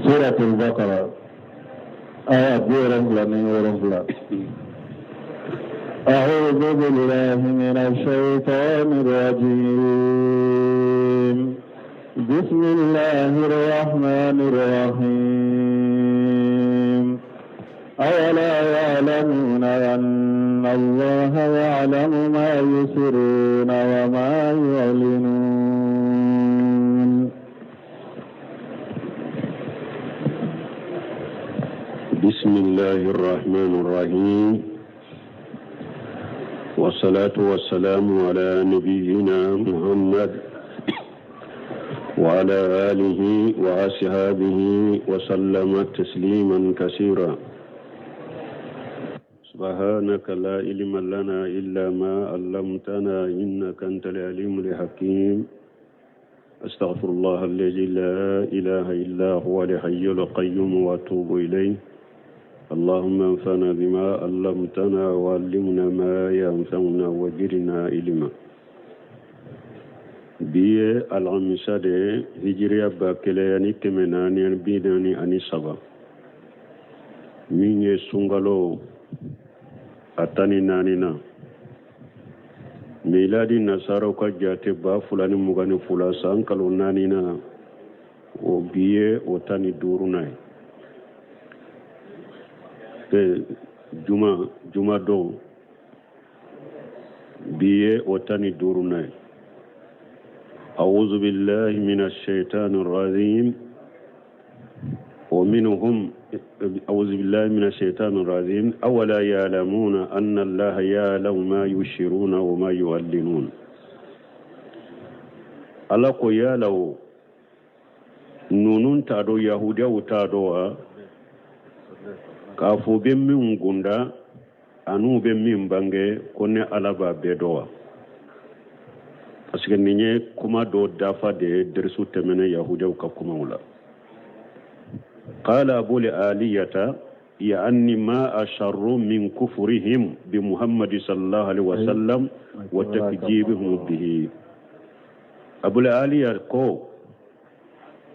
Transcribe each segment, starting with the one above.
Suratul Baqara aya 77. أعوذ بالله من الشيطان الرجيم بسم الله الرحمن الرحيم أولا يعلمون أن الله يعلم ما يسرون وما يعلنون بسم الله الرحمن الرحيم والصلاة والسلام على نبينا محمد وعلى آله وأصحابه وسلم تسليما كثيرا سبحانك لا علم لنا إلا ما علمتنا إنك أنت العليم الحكيم أستغفر الله الذي لا إله إلا هو الحي القيوم وأتوب إليه اللهم انفعنا بما علمتنا وعلمنا ما ينفعنا وزدنا علما bi ye alamisa de ye hijiriya 1443 min ye sunkalo a 14 na miladi nasaraw ka jate 2022 san kalo naani na o bi ye o 15 na ye juma juma don bi ye o 15 na ye أعوذ بالله من الشيطان الرجيم ومنهم أعوذ بالله من الشيطان الرجيم أولا يعلمون أن الله يعلم ما يشرون وما يعلنون ala ko yala o ninnu t'a dɔn yahudiyaw t'a dɔn wa k'a fɔ u bɛ min gunda an'u bɛ min bange ko ne ala b'a bɛɛ dɔn wa parce que nin ye kuma dɔ dafa de ye derisu tɛmɛnen yahudiyaw ka kumaw la qala abul aliyata yaani ma asarru min kufurihim bi muhammadi sallallahu alaihi wasallam wa takjibihim bihi abul aliya ko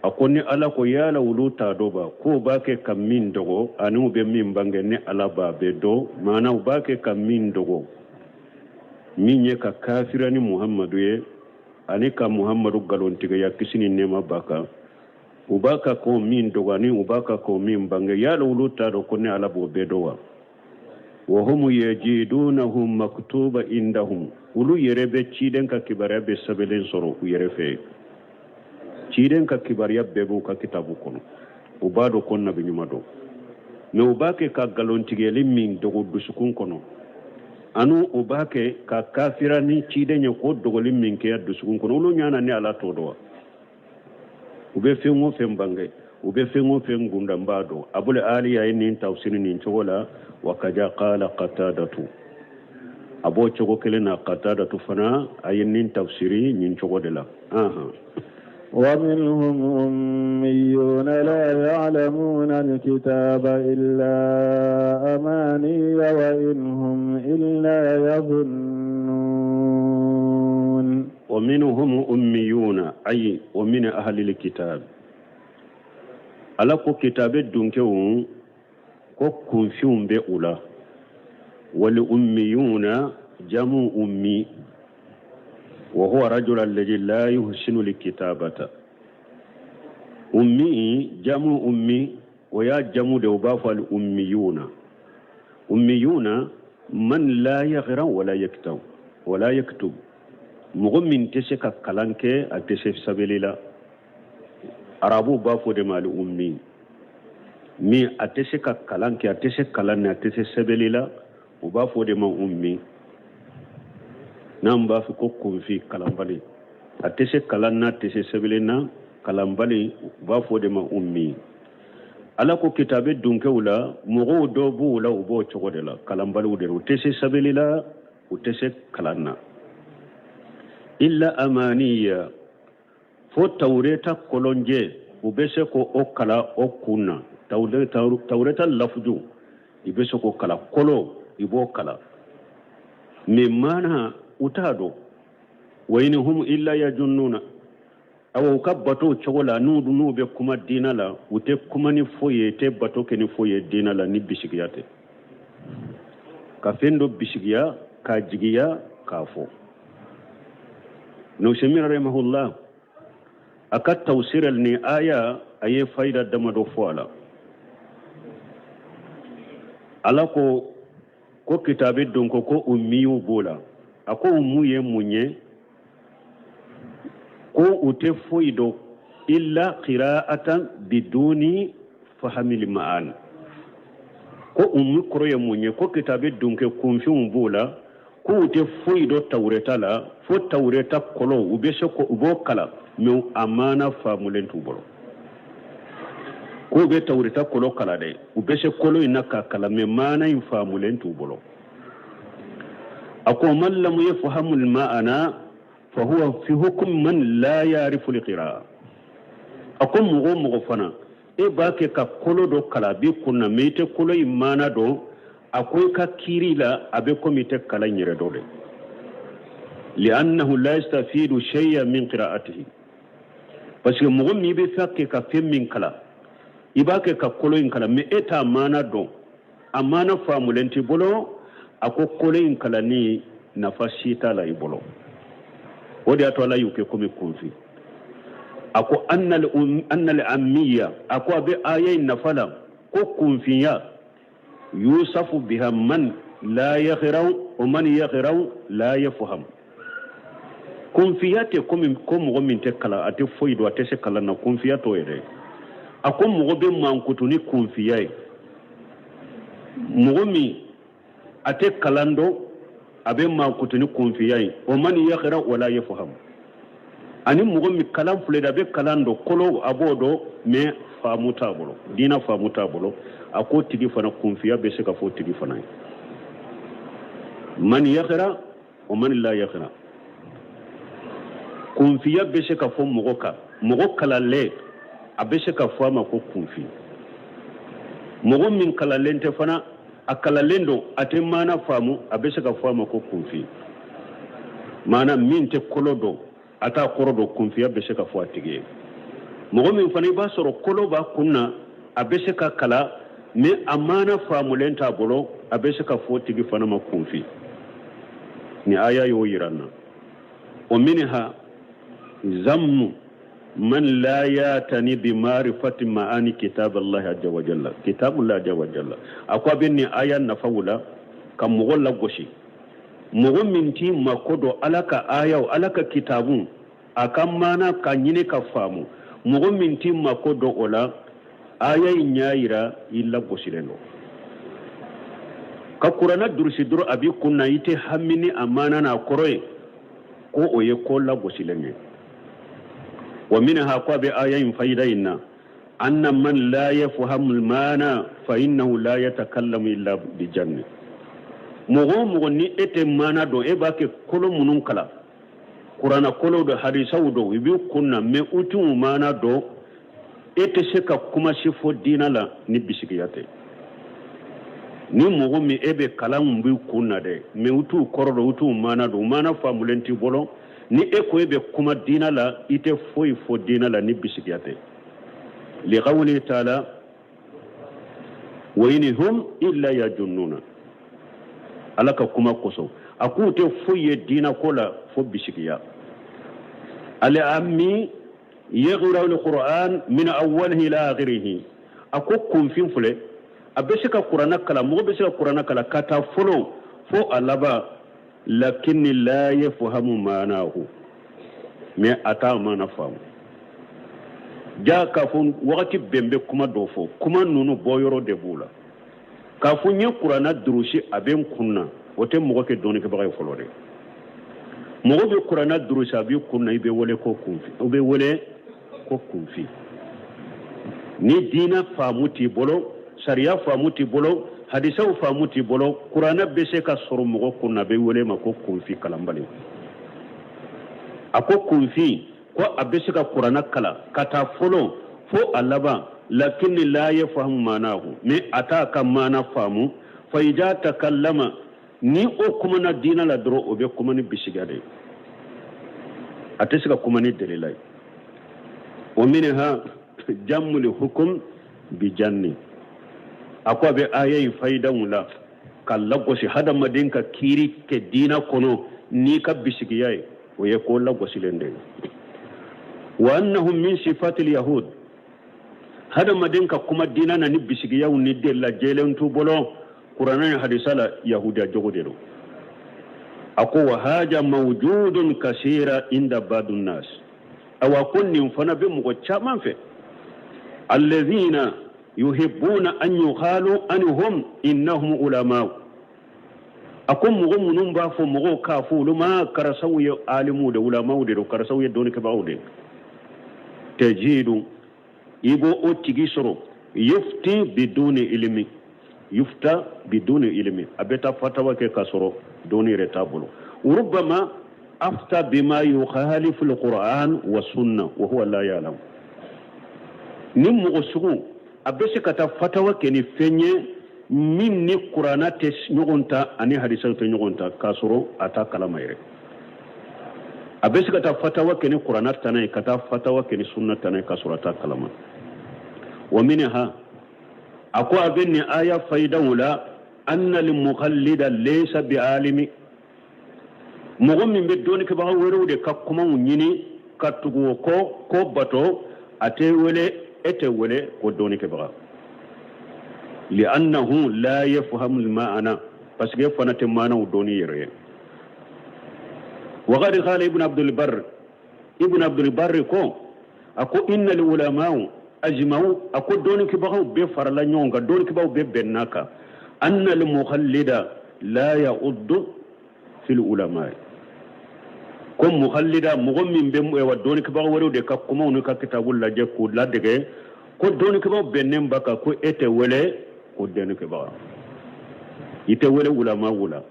a ko ni ala ko yala olu t'a dɔn ba k'u b'a kɛ ka min dogo ani u bɛ min bange ne ala b'a bɛɛ dɔn maana u b'a kɛ ka min dogo min ye ka kafira ni muhammadu ye ani ka muhammadu nkalontigiya kisi ni nɛɛma b'a kan u b'a ka ko min dogo ani u b'a ka ko min bange yala olu t'a dɔn ko ne ala b'o bɛɛ dɔn wa wa hum yajidunahu maktuba indahum olu yɛrɛ bɛ ciden ka kibaruya bɛɛ sɛbɛnlen sɔrɔ u yɛrɛ fɛ yen ciden ka kibaruya bɛɛ b'u ka kitabu kɔnɔ u b'a dɔn ko nabi ɲuman don mais u b'a kɛ ka nkalontigɛli min dogo dusukun kɔnɔ ani u b'a kɛ ka kafira ni ciden ye k'o dogoli min kɛ dusukun kɔnɔ olu ɲa na ne ala t'o dɔn wa u bɛ fɛn o fɛn bange u bɛ fɛn o fɛn gunda n b'a dɔn abul aliya ye nin tafsiri nin cogo la wa kaza qala qatadatu a b'o cogo kelen na qatadatu fana a ye nin tafsiri nin cogo de la anhan ومنهم أميون لا يعلمون الكتاب إلا أماني وإن هم إلا يظنون ومنهم أميون أي ومن أهل الكتاب ala ko kitabe dunkew ko kunfinw bɛ u la wal ummiyuna jamu ummi wa huwa rajul alladhi la yuhsinu alkitabata ummi jamu ummi o y'a jamu de u b'a fɔ al ummiyuna ummiyuna man la yaqra wala yaktub wala yaktub mɔgɔ min tɛ se ka kalan kɛ a tɛ se sɛbɛnni la arabuw b'a fɔ de ma al ummi min a tɛ se ka kalan kɛ a tɛ se kalan na a tɛ se sɛbɛnni la u b'a fɔ de ma ummi n'an b'a fɔ ko kunfin kalanbali a tɛ se kalan na a tɛ se sɛbɛnni na kalanbali u b'a fɔ de ma ummi ala ko kitabe dunkew la mɔgɔw dɔ b'u la u b'o cogo de la kalanbaliw de u tɛ se sɛbɛnni la u tɛ se kalan na illa amaniya fo tawureta kɔlɔnjɛ u bɛ se ko o kalan o kun na tawureta lafuju i bɛ se k'o kalan kɔlɔ i b'o kalan mais maana u t'a dɔn wa in hum illa yazunnuna. Awa, u ka bato cogo la, n'u bɛ kuma diina la, u tɛ kuma ni foyi ye, tɛ bato kɛ ni foyi ye diina la ni bisigiya tɛ. Ka fɛn dɔ bisigiya, k'a jigiya, k'a fɔ. Nusemi rahimahullah, a ka tawsir ni aya, a ye fayida damadɔ fɔ a la. Ala ko kitabi don ko ummiyu b'o la. A ko ummu ye mun ye? Ko u tɛ foyi dɔn illa qira'atan biduni fahamil ma'ani. Ko ummi kɔrɔ ye mun ye? Ko kitabi don kɛ kunfinw b'o la, ko u tɛ foyi dɔn tawureta la fo tawureta kɔlɔ. U bɛ se ko u b'o kalan, mais a maana faamulen t'u bolo. K'u bɛ tawureta kɔlɔ kalan dɛ, u bɛ se kɔlɔ in na k'a kalan, mais maana in faamulen t'u bolo. A ko man lam yafhamul ma'ana fa huwa fi hukm man la ya'rifu al-qira'a. A ko mɔgɔ o mɔgɔ fana, e b'a kɛ ka kolo dɔ kalan, a b'i kun na, mais i tɛ kolo in maana dɔn, a ko i ka kiiri la, a bɛ komi i tɛ kalan yɛrɛ dɔn dɛ. Li'annahu la yastafidu shay'an min qira'atihi, parce que mɔgɔ min bɛ fɛ kɛ ka fɛn min kalan, i b'a kɛ ka kolo in kalan, mais e t'a maana dɔn, a maana faamulen t'i bolo, a ko kolo in kalanni nafa si t'a la i bolo. O de y'a to Ala y'u kɛ komi kunfin. A ko annal ammiya, a ko a bɛ aya in nafa la ko kunfinya yusafu biha man la yakhraw wa man yakhraw la yafham. Kunfiya tɛ komi ko mɔgɔ min tɛ kalan, a tɛ foyi dɔn, a tɛ se kalan na, kunfiya t'o yɛrɛ. A ko mɔgɔ bɛ mankutu ni kunfiya ye, mɔgɔ min a tɛ kalan dɔn, a bɛ mankutu ni kunfiya ye. Wa man yakhra wala yafham, ani mɔgɔ min kalan filɛ, a bɛ kalan dɔn, kolo a b'o dɔn, mais faamu t'a bolo, diinɛ faamu t'a bolo, a k'o tigi fana kunfiya bɛ se ka fɔ o tigi fana ye. Man yakhra wa man la yakhra, kunfiya bɛ se ka fɔ mɔgɔ kan, mɔgɔ kalanlen a bɛ se ka fɔ a ma ko kunfin. Mɔgɔ min kalanlen tɛ fana, a kalanlen don, a tɛ maana faamu, a bɛ se ka fɔ a ma ko kunfin. Maana min tɛ kolo dɔn, a t'a kɔrɔ dɔn, kunfiya bɛ se ka fɔ a tigi ye. Mɔgɔ min fana i b'a sɔrɔ kolo b'a kun na, a bɛ se ka kalan, mais a maana faamulen t'a bolo, a bɛ se ka fɔ o tigi fana ma kunfin. Ni aya y'o yira n na. O minha zammu man la yatani bi ma'rifati ma'ani kitab Allah azza wa jalla, kitab Allah azza wa jalla. A ko a bɛ nin aya nafa la ka mɔgɔ lagosi, mɔgɔ min t'i mako dɔn Ala ka ayaw, Ala ka kitabu, a ka maana ka ɲini ka faamu, mɔgɔ min t'i mako dɔn o la, aya in y'a yira i lagosilen don. Ka kuranɛ durusi dɔrɔn a b'i kun na, i tɛ hami ni a maana n'a kɔrɔ ye, ko o ye ko lagosilen ye. Wa minha, ko a bɛ aya in fayida in na, anna man la yafhamu al-maana fa innahu la yatakallamu illa bi janni. Mɔgɔ o mɔgɔ ni e tɛ maana dɔn, e b'a kɛ kolo minnu kalan, kuranɛ kolo don, hadisaw don, i b'i kun na, mais u t'u maana dɔn, e tɛ se ka kuma si fɔ diinɛ la ni bisigiya tɛ. Ni mɔgɔ min e bɛ kalan b'i kun na dɛ, mais u t'u kɔrɔ dɔn, u t'u maana dɔn, u maana faamulen t'i bolo, ni e ko e bɛ kuma diinɛ la, i tɛ foyi fɔ diinɛ la ni bisigiya tɛ. Liqawli taala wa in hum illa yajunnuna, Ala ka kuma kosɔn, a k'u tɛ foyi ye diinɛ ko la fo bisigiya. Al-ammi yaqra'u al-Qur'an min awwalihi ila akhirihi, a ko kunfin filɛ, a bɛ se ka kuranɛ kalan, mɔgɔ bɛ se ka kuranɛ kalan ka taa fɔlɔ fo a laban, lakinni la yafhamu maanahu, mais a t'a maana faamu. Ja k'a fɔ wagati bɛɛ n bɛ kuma dɔ fɔ, kuma ninnu bɔyɔrɔ de b'u la. K'a fɔ n ye kuranɛ durusi, a bɛ n kun na, o tɛ mɔgɔ kɛ dɔnnikɛbaga ye fɔlɔ dɛ. Mɔgɔ bɛ kuranɛ durusi, a b'i kun na, i bɛ wele ko kunfin, o bɛ wele ko kunfin. Ni diinɛ faamu t'i bolo, sariya faamu t'i bolo, hadisaw faamu t'i bolo, kuranɛ bɛ se ka sɔrɔ mɔgɔ kun na, a bɛ wele ma ko kunfin, kalanbali. A ko kunfin ko a bɛ se ka kuranɛ kalan ka taa fɔlɔ fo a laban, lakinni la yafhamu maanahu, mais a t'a ka maana faamu. Fa ida takallama, ni o kumana diinɛ la dɔrɔn, o bɛ kuma ni bisigiya de ye, a tɛ se ka kuma ni delila ye. Wa minha jammul hukum bi janni. A ko a bɛ aya in fayidaw la ka lagosi hadamaden ka kiiri kɛ diina kɔnɔ n'i ka bisigiya ye, o ye ko lagosilen de ye. Wa annahum min sifatil yahud, hadamaden ka kuma diina na ni bisigiyaw ni delila jɛlen t'u bolo kuranɛ ni hadisa la, yahudiya jogo de don. A ko wa haja mawjudun kasira inda badun nas. Awa, ko nin fana bɛ mɔgɔ caman fɛ, alladhina yuhibbuna an yuqalu anhum innahum ulama. A ko mɔgɔ minnu b'a fɔ mɔgɔw k'a fɔ olu ma karisaw ye alimuw de, ulamaw de don, karisaw ye dɔnnikɛbagaw de. Tajidu, i b'o o tigi sɔrɔ, yufti biduni ilimi, yufta biduni ilimi, a bɛ taa fatawa kɛ k'a sɔrɔ dɔnni yɛrɛ t'a bolo. Rubama afta bima yukhalifu alquran wa sunna wa huwa la ya'lam. Ni mɔgɔ sugu a bɛ se ka taa fatawa kɛ ni fɛn ye min ni kuranna tɛ ɲɔgɔn ta ani hadisaw tɛ ɲɔgɔn ta, k'a sɔrɔ a t'a kalama yɛrɛ. A bɛ se ka taa fatawa kɛ ni kuranna tana ye, ka taa fatawa kɛ ni sunna tana ye, k'a sɔrɔ a t'a kalama. Wa minha, a ko a bɛ nin aya fayidaw la, anna al muqallida laysa bi alimi. Mɔgɔ min bɛ dɔnnikɛbaga wɛrɛw de ka kumaw ɲini ka tugu o kɔ k'o bato, a tɛ wele, e tɛ wele ko dɔnnikɛbaga, li'annahu la yafhamu al-ma'ana, parce que e fana tɛ maanaw dɔn n'i yɛrɛ ye. Wa qad qala Ibn Abdul Barr, Ibn Abdul Barr ko, a ko innal ulama'u ajma'u, a ko dɔnnikɛbagaw bɛɛ farala ɲɔgɔn kan, dɔnnikɛbagaw bɛɛ bɛnna kan, anna al muqallida la ya'uddu fil ulama, ko muqallida, mɔgɔ min bɛ wa dɔnnikɛbaga wɛrɛw de ka kumaw n'u ka kitabu lajɛ k'u ladege, ko dɔnnikɛbagaw bɛnnen b'a kan ko e tɛ wele ko dɔnnikɛbaga, i tɛ wele ulama wula.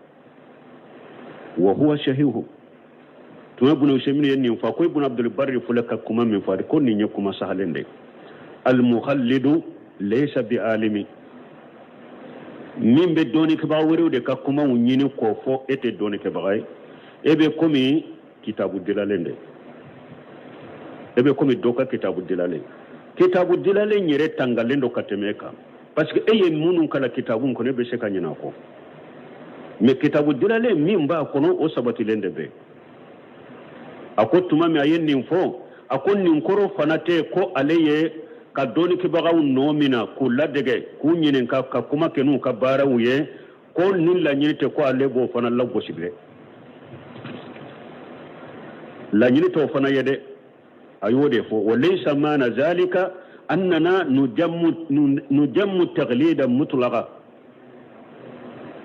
Wa huwa sahihu. Tuma Ibn Usaymin ye nin fɔ, ko Ibn Abdul Barri filɛ ka kuma min fɔ, ko nin ye kuma sahalen de ye. Al muqallidu laysa bi alimi, min bɛ dɔnnikɛbaga wɛrɛw de ka kumaw ɲini k'o fɔ, e tɛ dɔnnikɛbaga ye, e bɛ komi kitabu dilalen de, e bɛ komi dɔ ka kitabu dilalen. Kitabu dilalen yɛrɛ tangalen don ka tɛmɛ e kan, parce que e ye minnu kalan kitabu kɔnɔ, e bɛ se ka ɲinɛ a kɔ, mais kitabu dilalen min b'a kɔnɔ, o sabatilen de bɛ. A ko tuma min a ye nin fɔ, a ko nin kɔrɔ fana tɛ ko ale ye ka dɔnnikɛbagaw nɔ minɛ k'u ladege, k'u ɲininka, ka kuma kɛ n'u ka baaraw ye, ko nin laɲini tɛ ko ale b'o fana lagosi dɛ, laɲini t'o fana ye dɛ. A y'o de fɔ, wa laysa maana zalika annana nujammu taqlida mutlaqa,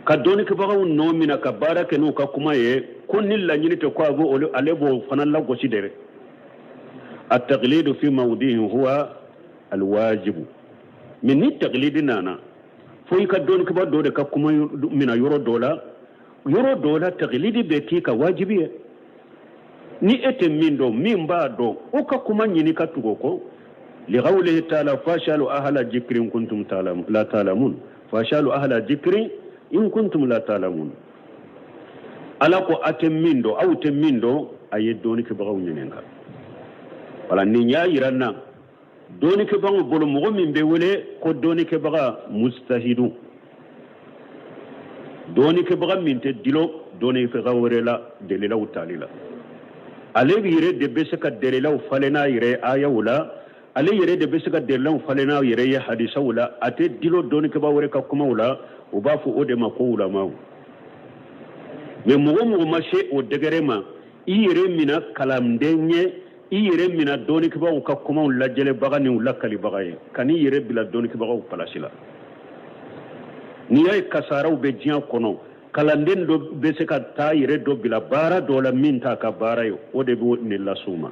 ka dɔnnikɛbagaw nɔ minɛ ka baara kɛ n'u ka kuma ye, ko ni laɲini tɛ ko a b'o ale b'o fana lagosi dɛ. At-taqlidu fi mawdihi huwa alwajibu. Mais ni taqlidi nana fo i ka dɔnnikɛba dɔ de ka kuma minɛ yɔrɔ dɔ la, yɔrɔ dɔ la taqlidi bɛ k'i ka wajibi ye. Ni e tɛ min dɔn, min b'a dɔn, o ka kuma ɲini ka tugu o kɔ. Liqawlihi taala fasalu ahla jikri in kuntum la ta'lamun, fasalu ahla jikri in kuntum la ta'lamun. Ala ko a tɛ min dɔn, aw tɛ min dɔn, a ye dɔnnikɛbagaw ɲininka. Wala nin y'a yira n na dɔnnikɛbagaw bolo, mɔgɔ min bɛ wele ko dɔnnikɛbaga mustahidu, dɔnnikɛbaga min tɛ dulon dɔnnikɛbaga wɛrɛ la dalilaw tali la, ale yɛrɛ de bɛ se ka dalilaw falen n'a yɛrɛ ayaw la, ale yɛrɛ de bɛ se ka dalilaw falen n'a yɛrɛ ye hadisaw la, a tɛ dulon dɔnnikɛbaga wɛrɛ ka kumaw la, u b'a fɔ o de ma ko ulamaw. Mais mɔgɔ mɔgɔ ma se o degré ma, i yɛrɛ mina kalanden ye, i yɛrɛ mina dɔnnikɛbagaw ka kumaw lajɛlɛbaga ni u lakalibaga ye, kan'i yɛrɛ bila dɔnnikɛbagaw palasi la. N'i y'a ye kasaraw bɛ diɲɛ kɔnɔ, kalanden dɔ bɛ se ka taa yɛrɛ dɔ bila baara dɔ la min t'a ka baara ye, o de bɛ nin las'u ma.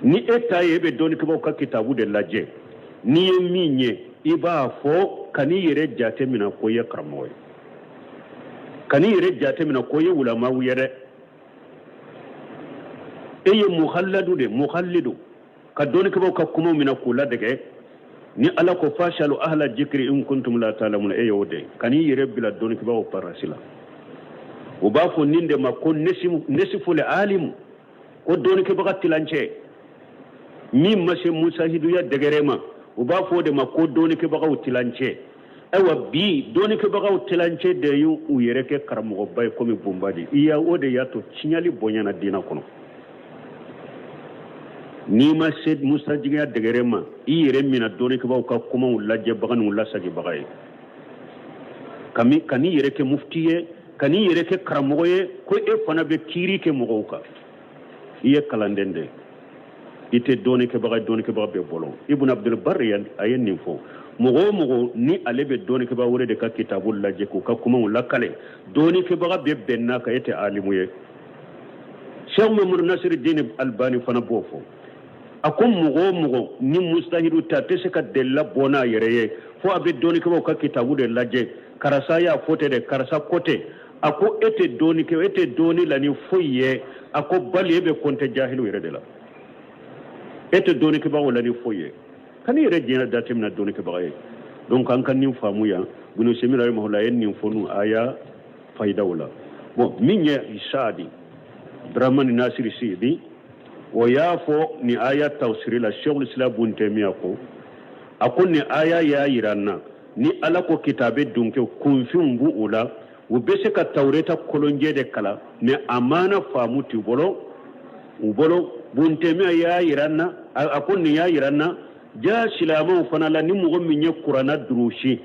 Ni e ta ye e bɛ dɔnnikɛbagaw ka kitabu de lajɛ, n'i ye min ye i b'a fɔ, kan'i yɛrɛ jate minɛ ko i ye karamɔgɔ ye, kan'i yɛrɛ jate minɛ ko i ye wulamaw ye dɛ. E ye muhalladu de, muhallidu, ka dɔnnikɛbaaw ka kumaw minɛ k'u ladege. Ni Ala ko fasalu ahla jikiri in kuntum la ta'lamuna, e y'o de, kan'i yɛrɛ bila dɔnnikɛbaaw parasi la. U b'a fɔ nin de ma ko nisiful alimu, ko dɔnnikɛbaga tilancɛ. Min ma se musahiduya dɛgɛrɛ ma, u b'a fɔ o de ma ko dɔnnikɛbagaw tilancɛ. Ayiwa, bi dɔnnikɛbagaw tilancɛ de y'u yɛrɛ kɛ karamɔgɔba ye komi bonbadi. I y'a o de y'a to tiɲɛli bonyana diinɛ kɔnɔ. N'i ma se musajigiya dɛgɛrɛ ma, i yɛrɛ mina dɔnnikɛbaaw ka kumaw lajɛbaga n'u lasagibaga ye, ka n'i yɛrɛ kɛ mufti ye, ka n'i yɛrɛ kɛ karamɔgɔ ye ko e fana bɛ kiiri kɛ mɔgɔw kan. I ye kalanden de ye, i tɛ dɔnnikɛbaga. Dɔnnikɛbaga bɛ bolo Ibn Abdulbari a ye nin fɔ: mɔgɔ o mɔgɔ ni ale bɛ dɔnnikɛbaga wɛrɛ de ka kitabu lajɛ k'u ka kumaw lakale, dɔnnikɛbaga bɛ bɛn n'a kan, e tɛ alimu ye. Cheikh Muhammad Nasiruddin Albani fana b'o fɔ. A ko mɔgɔ o mɔgɔ ni mustahidu tɛ, a tɛ se ka delila bɔ n'a yɛrɛ ye fo a bɛ dɔnnikɛbaaw ka kitabu de lajɛ. Karisa y'a fɔ ten dɛ, karisa ko ten. A ko e tɛ dɔnni kɛ, e tɛ dɔnni la ni foyi ye. A ko bali e bɛ kɔntɛ jahiliw yɛrɛ de la, e tɛ dɔnnikɛbagaw la ni foyi ye. Kan'i yɛrɛ diɲɛ jateminɛ dɔnnikɛbaga ye. Donc an ka nin faamu yan. Bunu Usaymin rahimahullah ye nin fɔ nu aya fayidaw la. Bon, min ye Saadi, Dramani Nasiri Sidi, o y'a fɔ nin aya tafsiri la. Sheikhul Islam Bun Taymiya ko, a ko nin aya y'a yira an na ni Ala ko kitabe dunkew kunfinw b'u u la, u bɛ se ka Tawureta kolonjɛ de kalan, mais a maana faamu t'u bolo u bolo. Bun Taymiya y'a yira an na, a ko nin y'a yira an na ja silamɛw fana la, ni mɔgɔ min ye kuranna durusi,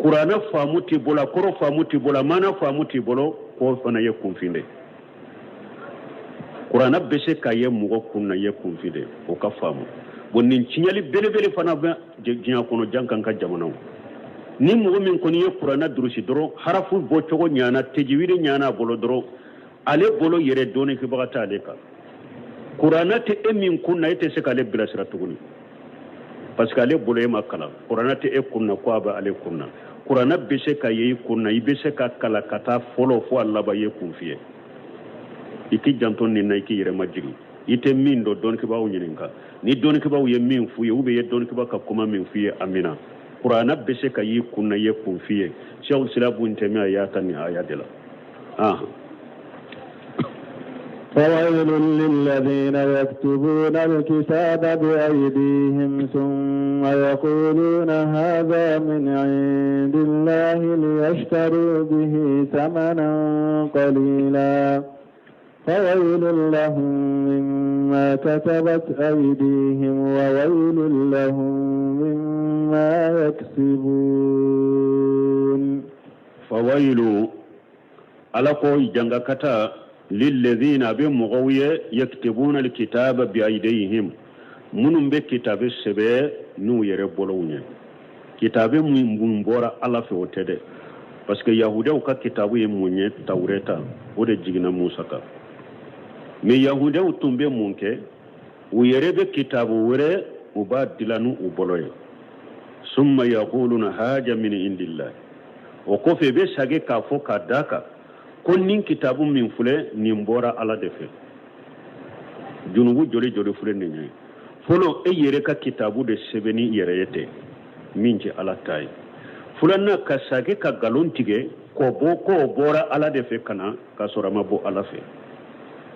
kuranna faamu t'i bolo, a kɔrɔ faamu t'i bolo, a maana faamu t'i bolo, k'o fana ye kunfin de. Kuranna bɛ se ka ye mɔgɔ kun na, ye kunfin de, o ka faamu. Bon, nin tiɲɛli belebele fana bɛ diɲɛ kɔnɔ, jan kan ka jamanaw. Ni mɔgɔ min kɔni ye kuranna durusi dɔrɔn, harafu bɔcogo ɲana, tejiwiri ɲana a bolo dɔrɔn, ale bolo yɛrɛ dɔnnikɛbaga t'ale kan. Kuranna tɛ e min kun na, e tɛ se k'ale bilasira tuguni, parce que ale bolo e ma kalan. Kuranna tɛ e kun na ko a bɛ ale kun na. Kuranna bɛ se ka ye i kun na, i bɛ se ka kalan ka taa fɔlɔ fo a laban, ye kunfin ye. I k'i janto nin na, i k'i yɛrɛ majigin. I tɛ min dɔn, dɔnnikɛbaaw ɲininka. Ni dɔnnikɛbaaw ye min f'u ye, ou bien i ye dɔnnikɛbaa ka kuma min f'u ye, amina. Kuranna bɛ se ka y'i kun na, i ye kunfin ye. Sheikhul Islam Bun Taymiya y'a ta nin aya de la. فويل للذين يكتبون الكتاب بأيديهم ثم يقولون هذا من عند الله ليشتروا به ثمنا قليلا فويل لهم مما كتبت أيديهم وويل لهم مما يكسبون. فويل, Ala ko jangakata, lilladhina, a bɛ mɔgɔw ye, yaktubuna alkitaba bi aydihim, minnu bɛ kitabe sɛbɛ n'u yɛrɛ bolow ye. Kitabe min bɔra Ala fɛ, o tɛ dɛ, parce que yahudaw ka kitabu ye mun ye? Tawureta, o de jiginna Musa kan. Mais yahudaw tun bɛ mun kɛ? U yɛrɛ bɛ kitabu wɛrɛ, u b'a dilan n'u u bolo ye. Summa yaquluna haja min indillah, o kɔfɛ i bɛ sagi k'a fɔ k'a da kan ko nin kitabu min filɛ nin bɔra Ala de fɛ. Junubu joli joli filɛ nin ye? Fɔlɔ, e yɛrɛ ka kitabu de sɛbɛnni yɛrɛ ye tɛ min tɛ Ala ta ye. Filanan, ka sagi ka nkalon tigɛ k'o bɔ k'o bɔra Ala de fɛ ka na k'a sɔrɔ a ma bɔ Ala fɛ.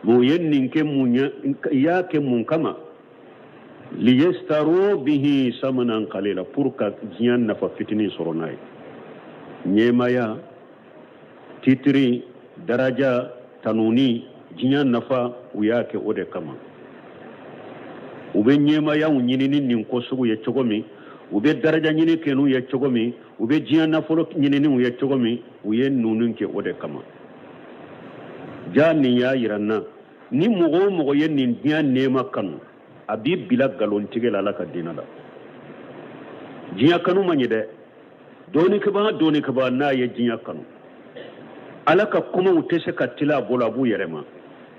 Mais u ye nin kɛ mun ye? I y'a kɛ mun kama? Liyastaru bihi samanan qalila, pour ka diɲɛ nafa fitinin sɔrɔ n'a ye, ɲɛmaya, titiri, daraja, tanuni, diɲɛ nafa. U y'a kɛ o de kama. U bɛ ɲɛmayaw ɲini ni nin ko sugu ye cogo min, u bɛ daraja ɲini kɛ n'u ye cogo min, u bɛ diɲɛ nafolo ɲininiw ye cogo min, u ye ninnu kɛ o de kama. Ja nin y'a yira n na, ni mɔgɔ o mɔgɔ ye nin diɲɛ nɛɛma kanu, a b'i bila nkalontigɛ la Ala ka diinɛ la. Diɲɛ kanu man ɲi dɛ. Dɔɔnikɛbaga, dɔɔnikɛbaga n'a ye diɲɛ kanu, Ala ka kumaw tɛ se ka tila a bolo, a b'u yɛlɛma.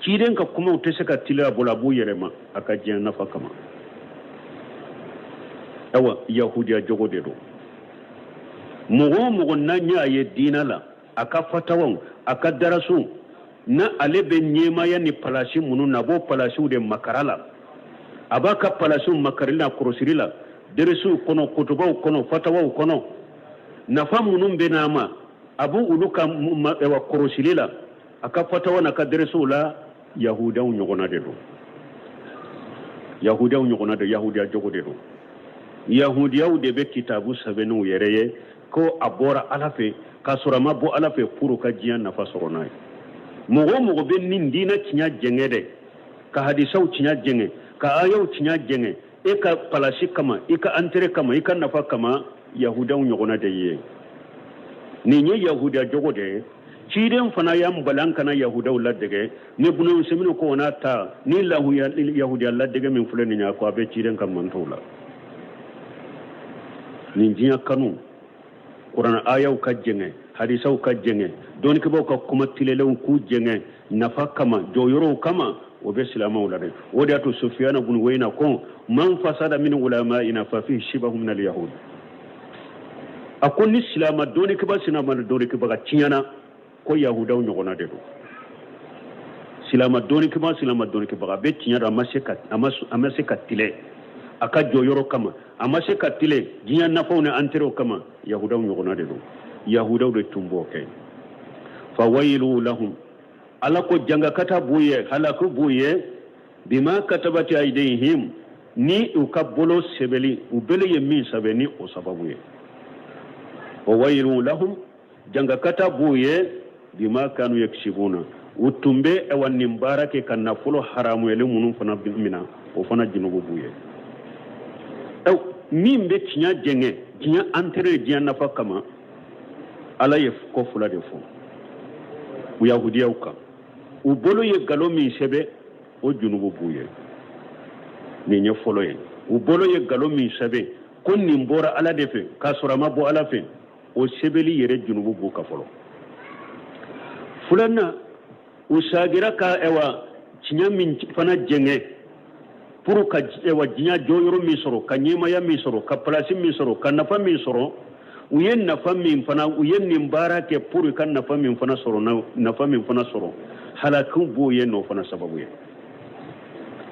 Ciden ka kumaw tɛ se ka tila a bolo, a b'u yɛlɛma a ka diɲɛ nafa kama. Awa, yahudiya jogo de don. Mɔgɔ o mɔgɔ n'an y'a ye diinɛ la, a ka fatawaw, a ka darasuw na, ale bɛ ɲɛmaya ni palasi minnu na, a b'o palasiw de makara la. A b'a ka palasiw makarili n'a kɔrɔsiri la, deresiw kɔnɔ, kutubaw kɔnɔ, fatawaw kɔnɔ, nafa minnu bɛ n'a ma, a b'o olu ka kɔrɔsili la a ka fatawa n'a ka deresiw la. Yahudaw ɲɔgɔnna de don. Yahudiyaw ɲɔgɔnna de, yahudiya jogo de don. Yahudiyaw de bɛ kitabu sɛbɛn n'u yɛrɛ ye ko a bɔra Ala fɛ, k'a sɔrɔ a ma bɔ Ala fɛ, pour ka diɲɛ nafa sɔrɔ n'a ye. Mɔgɔ o mɔgɔ bɛ nin diinɛ tiɲɛ jɛngɛ dɛ, ka hadisaw tiɲɛ jɛngɛ, ka ayaw tiɲɛ jɛngɛ, e ka palasi kama, i ka intérêt kama, i ka nafa kama, yahudiyaw ɲɔgɔnna de ye nin ye. Yahudiya jogo de ye. Ciden fana y'an bali an kana yahudiyaw ladege. Ni Ibunu Usemini ko n'a ta ni yahudiya ladege min filɛ nin ye, a ko a bɛ ciden ka mantɔw la. Nin diɲɛ kanu, kuranɛ ayaw ka jɛngɛ, hadisaw ka jɛngɛ, dɔnnikɛbaaw ka kuma tilelenw k'u jɛngɛ nafa kama, jɔyɔrɔw kama, o bɛ silamɛw la dɛ. O de y'a to Sufiyana bun Uyayina ko man fasada min ulama'ina fa fihi shibahu min al-yahud. A ko ni silama dɔnnikɛba, silama dɔnnikɛbaga tiɲɛna, ko yahudaw ɲɔgɔnna de don. Silama dɔnnikɛba, silama dɔnnikɛbaga bɛ tiɲɛ dɔn, a ma se ka tilen a ka jɔyɔrɔ kama, a ma se ka tilen diɲɛ nafaw ni intérêtw kama, yahudaw ɲɔgɔnna de don. Yahudaw de tun b'o kɛ. Fawayilu lahum, Ala ko jangakata b'u ye, halaku b'u ye, bima katabati aidihim, ni u ka bolo sɛbɛli, u bolo ye min sɛbɛn ni o sababu ye. Wa wayilu lahum, jangakata b'u ye, bima kanu yaksibuna, u tun bɛ ɛwa nin baara kɛ ka nafolo haramuyalen minnu fana mina, o fana junubu b'u ye. Min bɛ tiɲɛ jɛngɛ diɲɛ intérêt, diɲɛ nafa kama, Ala ye ko fila de fɔ u yahudiyaw kan. U bolo ye nkalon min sɛbɛn, o junubu b'u ye. Nin ye fɔlɔ ye. U bolo ye nkalon min sɛbɛn ko nin bɔra Ala de fɛ, k'a sɔrɔ a ma bɔ Ala fɛ, o sɛbɛnli yɛrɛ junubu b'u kan fɔlɔ. Filanan, u sagira ka ɛwa tiɲɛ min fana jɛngɛ pour ka ɛwa diɲɛ jɔyɔrɔ min sɔrɔ, ka ɲɛmaya min sɔrɔ, ka palasi min sɔrɔ, ka nafa min sɔrɔ, u ye nafa min fana, u ye nin baara kɛ pour ka nafa min fana sɔrɔ, nafa min fana sɔrɔ, halaku b'u ye n'o fana sababu ye.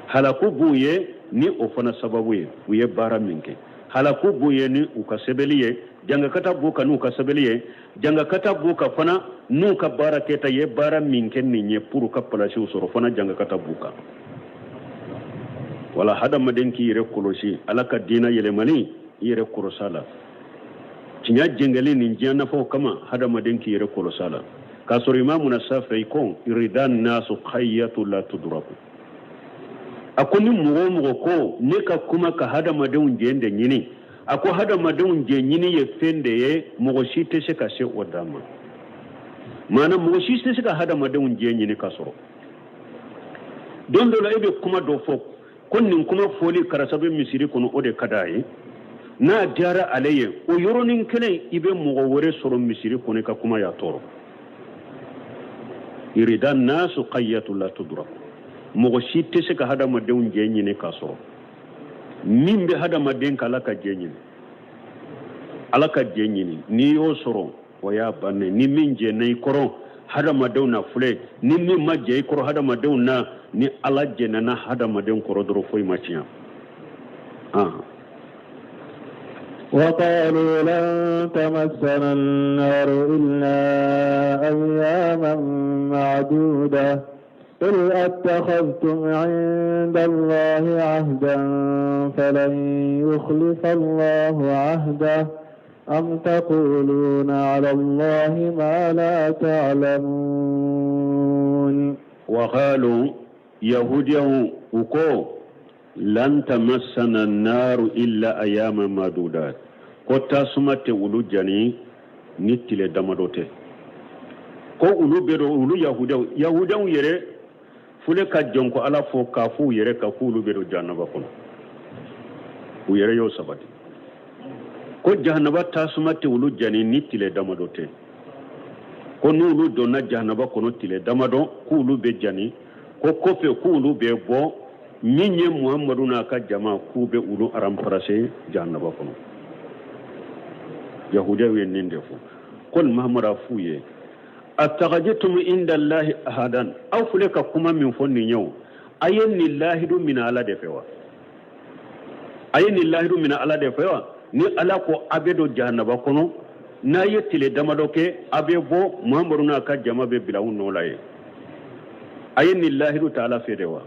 Halaku b'u ye ni o fana sababu ye. U ye baara min kɛ, halaku b'u ye ni u ka sɛbɛnli ye. Jangakata b'u kan n'u ka sɛbɛnli ye. Jangakata b'u kan fana n'u ka baara kɛta ye. Baara min kɛ nin ye pour ka palasiw sɔrɔ fana, jangakata b'u kan. Wala hadamaden k'i yɛrɛ kɔlɔsi Ala ka diinɛ yɛlɛmani, i yɛrɛ kɔlɔsi a la. Tiɲɛ jɛngɛli nin diɲɛ nafaw kama, hadamaden k'i yɛrɛ kɔlɔsi a la. K'a sɔrɔ Imamuna Safii ko irida nasu khayyatu la tudraku. A ko ni mɔgɔ o mɔgɔ ko ne ka kuma ka hadamadenw jɛn de ɲini, a ko hadamadenw jɛn ɲini ye fɛn de ye, mɔgɔ si tɛ se ka se o dan ma. Maana mɔgɔ si tɛ se ka hadamadenw jɛn ɲini ka sɔrɔ. Don dɔ la, e bɛ kuma dɔ fɔ ko nin kuma fɔli karisa bɛ misiri kɔnɔ, o de ka d'a ye. N'a diyara ale ye, o yɔrɔnin kelen i bɛ mɔgɔ wɛrɛ sɔrɔ misiri kɔnɔ, i ka kuma y'a tɔɔrɔ. Irida nasu qayyatu la tudraku. Mɔgɔ si tɛ se ka hadamadenw jɛ ɲini k'a sɔrɔ. Min bɛ hadamaden ka Ala ka jɛ ɲini, Ala ka jɛ ɲini, n'i y'o sɔrɔ, o y'a bannen. Ni min jɛnna i kɔrɔ hadamadenw na filɛ, ni min ma jɛ i kɔrɔ hadamadenw na, ni Ala jɛnna na hadamaden kɔrɔ dɔrɔn, foyi ma tiɲɛ. وقالوا لن تمسنا النار إلا أياما معدودة قل أتخذتم عند الله عهدا فلن يخلف الله عهده أم تقولون على الله ما لا تعلمون. وقالوا، yahudiyaw u ko lan tamassana naru illa ayama madudat, ko tasuma tɛ olu jani ni tile damadɔ tɛ. Ko olu bɛ don, olu yahudiyaw, yahudiyaw yɛrɛ fule ka jɔn ko Ala fɔ k'a fɔ u yɛrɛ kan k'olu bɛ don jahanaba kɔnɔ. U yɛrɛ y'o sabati ko jahanaba tasuma tɛ olu jani ni tile damadɔ tɛ. Ko n'olu donna jahanaba kɔnɔ tile damadɔ, k'olu bɛ jani, ko kɔfɛ k'olu bɛ bɔ. Min ye Muhamadu n'a ka jama, k'u bɛ olu remplacer jahanaba kɔnɔ. Yahudiyaw ye nin de fɔ. Ko Muhamadu a f'u ye attakhadtum inda Allahi ahadan, aw filɛ ka kuma min fɔ nin ye, o a ye nin lahidu minɛ Ala de fɛ wa? A ye nin lahidu minɛ Ala de fɛ wa? Ni Ala ko a bɛ don jahanaba kɔnɔ, n'a ye tile damadɔ kɛ a bɛ bɔ, Muhamadu n'a ka jama bɛ bila u nɔ la yen, a ye nin lahidu ta Ala fɛ de wa?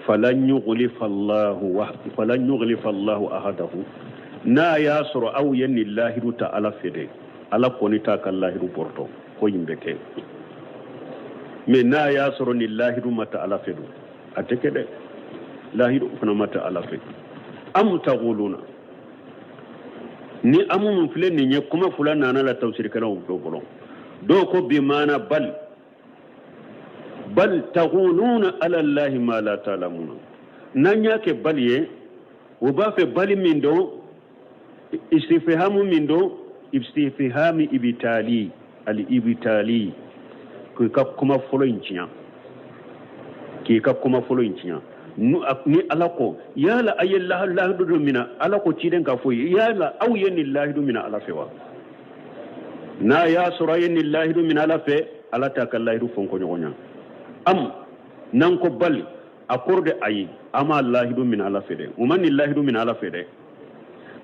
Falan yukhlifa Allahu falan yukhlifa Allahu ahadahu. N'a y'a sɔrɔ aw ye nin lahidu ta Ala fɛ dɛ, Ala kɔni t'a ka lahidu bɔrɔtɔ, ko in bɛ kɛ. Mais n'a y'a sɔrɔ nin lahidu ma ta Ala fɛ dun, a tɛ kɛ dɛ. Lahidu fana ma ta Ala fɛ. Am taquluna, ni amu min filɛ nin ye, kuma fila nana la tafsirikɛlaw dɔ bolo. Dɔw ko bi maana bal bal taquluna ala allahi ma la ta'lamuna. N'an y'a kɛ bali ye, o b'a fɛ bali min don, istifihamu min don, istifihami ibitali al ibitali, k'i ka kuma fɔlɔ in tiɲɛ, k'i ka kuma fɔlɔ in tiɲɛ. Ni ala ko yala a ye lahidu dɔ mina, ala ko ciden k'a fɔ yala aw ye nin lahidu mina ala fɛ wa? N'a y'a sɔrɔ a ye nin lahidu mina ala fɛ, ala t'a ka lahidu fɔnkɔɲɔgɔnya. Am n'an ko bali, a kɔrɔ de ayi, a ma lahidu mina ala fɛ dɛ, u ma nin lahidu mina ala fɛ dɛ.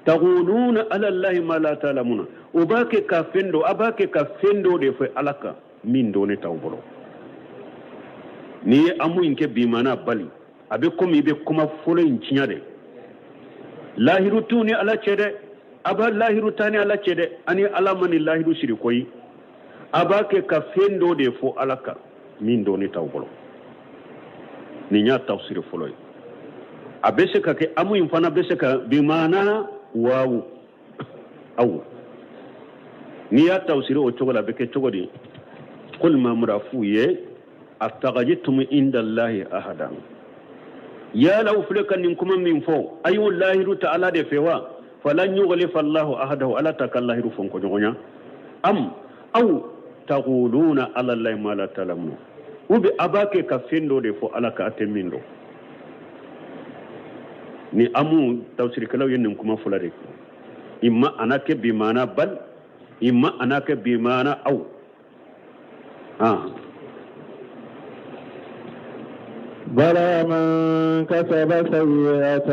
Taquluna ala allahi ma la ta'lamuna, o b'a kɛ ka fɛn dɔ, a b'a kɛ ka fɛn dɔ de fɔ ala kan min dɔnni t'aw bolo. N'i ye amu in kɛ bimana bali, a bɛ komi i bɛ kuma fɔlɔ in tiɲɛ de. Lahidu t'u ni ala cɛ dɛ, a b'a lahidu ta ni ala cɛ dɛ, ani ala ma nin lahidu siri koyi. A b'a kɛ ka fɛn dɔ de fɔ ala kan min dɔnni t'aw bolo. Nin y'a tafsiri fɔlɔ ye. A bɛ se ka kɛ amu in fana bɛ se ka bimana waawu aw. N'i y'a tafsiri o cogo la, a bɛ kɛ cogo di? Qul mamura f'u ye attakhadtum indallahi ahada, yala aw filɛ ka nin kuma min fɔ, a y'o lahidu ta ala de fɛ wa? Falan yukhlifa allahu ahadahu, ala t'a ka lahidu fɔnkɔɲɔgɔnya. Am aw taquluna ala allahi ma la ta'lamuna, u bɛ a b'a kɛ ka fɛn dɔ de fɔ ala kan a tɛ min dɔn. Ni amu tafsirikɛlaw ye nin kuma fɔlɔ de kɛ, imma ana kɛ bimana bal, imma ana kɛ bimana aw. بلى من كسب سيئة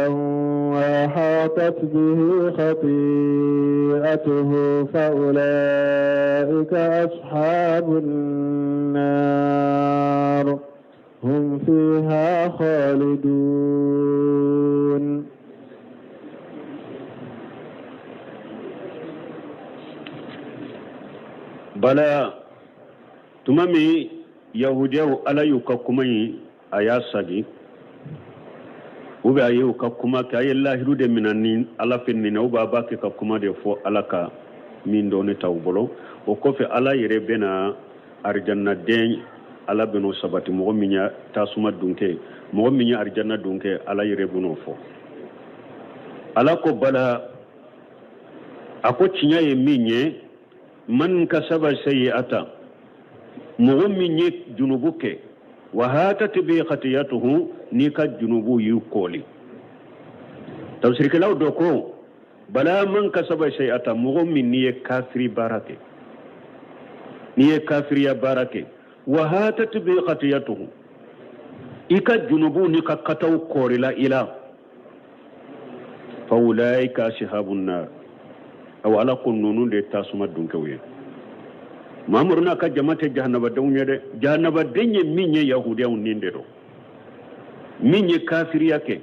وأحاطت به خطيئته فأولئك أصحاب النار هم فيها خالدون. Bala, tuma min yahudiyaw ala y'u ka kuma in a y'a sagi, u bɛ a ye u ka kuma kɛ, a ye lahidu de mina ni ala fɛ nin na, u b'a b'a kɛ ka kuma de fɔ ala kan min dɔnni t'aw bolo. O kɔfɛ ala yɛrɛ bɛna arijannaden, ala bɛn'o sabati. Mɔgɔ min ye tasuma dun kɛ, mɔgɔ min ye arijanna dun kɛ, ala yɛrɛ bɛn'o fɔ. Ala ko bala, a ko tiɲɛ ye min ye, man kasaba sayi'ata, mɔgɔ min ye junubu kɛ, wa hatat bi khatiyatuhu, n'i ka junubu y'i kɔli. Tafsirikɛlaw dɔ ko bala man kasaba sayi'ata, mɔgɔ min n'i ye kafiri baara kɛ, n'i ye kafiriya baara kɛ, wa hatat bi khatiyatuhu, i ka junubu n'i ka kataw kɔrila i la, fa ulaika ashabun nar, awa ala ko ninnu de tasuma dunkɛw ye. Mamuru n'a ka jama tɛ jahanabadenw ye dɛ. Jahanabaden ye min ye, yahudiyaw nin de don. Min ye kafiriya kɛ,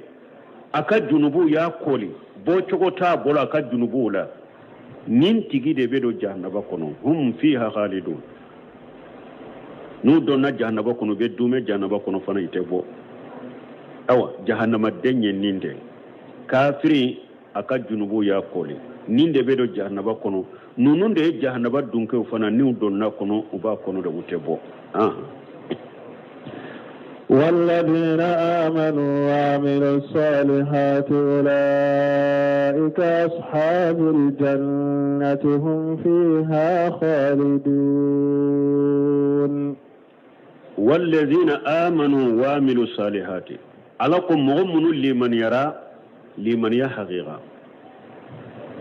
a ka junubuw y'a kɔli, bɔcogo t'a bolo a ka junubuw la, nin tigi de bɛ don jahanaba kɔnɔ. Hum fiha khalidun, n'u donna jahanaba kɔnɔ, u bɛ duumɛ jahanaba kɔnɔ fana, i tɛ bɔ. Awa jahanamaden ye nin de, kafiri a ka junubu y'a kɔli, nin de bɛ don jahanaba kɔnɔ. Ninnu de ye jahanaba dunkɛw fana, n'u donna kɔnɔ, u b'a kɔnɔ de, u tɛ bɔ. والذين آمنوا وعملوا الصالحات أولئك أصحاب الجنة هم فيها خالدون. والذين آمنوا وعملوا الصالحات, ala ko mɔgɔ minnu limaniyara, limaniya haqiqa,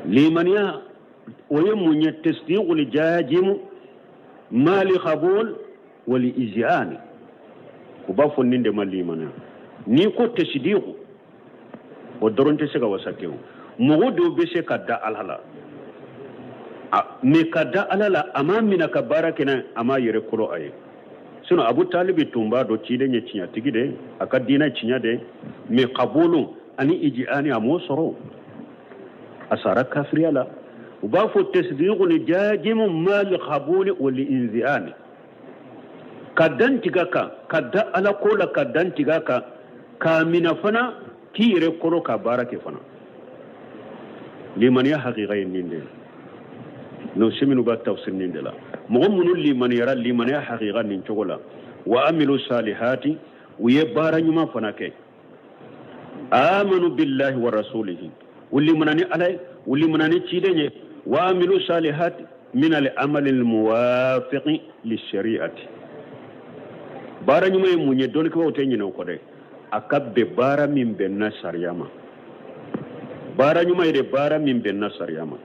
limaniya o ye mun ye? Tasdiqul jazim ma'al qabul wal iz'an, u b'a fɔ nin de ma limaniya. N'i ko tasdiqu, o dɔrɔn tɛ se ka wasa kɛ. O mɔgɔ dɔw bɛ se ka da ala la, mais ka da ala la, a m'a minɛ ka baara kɛ n'a, a m'a yɛrɛ kɔrɔ a ye. Sinon Abu Talibi tun b'a dɔn ciden ye tiɲɛtigi de a ka diinɛ tiɲɛ de mais kabulu ani ijiani a m'o sɔrɔ a sara kafiriya la u b'a fɔ tasdiqu ni jajimu mal kabuli wal inziani ka dantigɛ kan ka da ala ko la ka dantigɛ kan k'a mina fana k'i yɛrɛ kolo ka baara kɛ fana limaniya hakika ye nin de ye n'o si minnu b'a tafsir nin de la mɔgɔ minnu limaniyara limaniya hakika nin cogo la wa amilu salihati u ye baara ɲuman fana kɛ amanu billahi wa rasulihi u limana ni ala ye u limana ni ciden ye wa amilu salihati min al amali al muwafiqi li shari'ati baara ɲuman ye mun ye dɔnnikɛbaaw tɛ ɲinɛ o kɔ dɛ a ka bɛn baara min bɛnna sariya ma baara ɲuman ye de baara min bɛnna sariya ma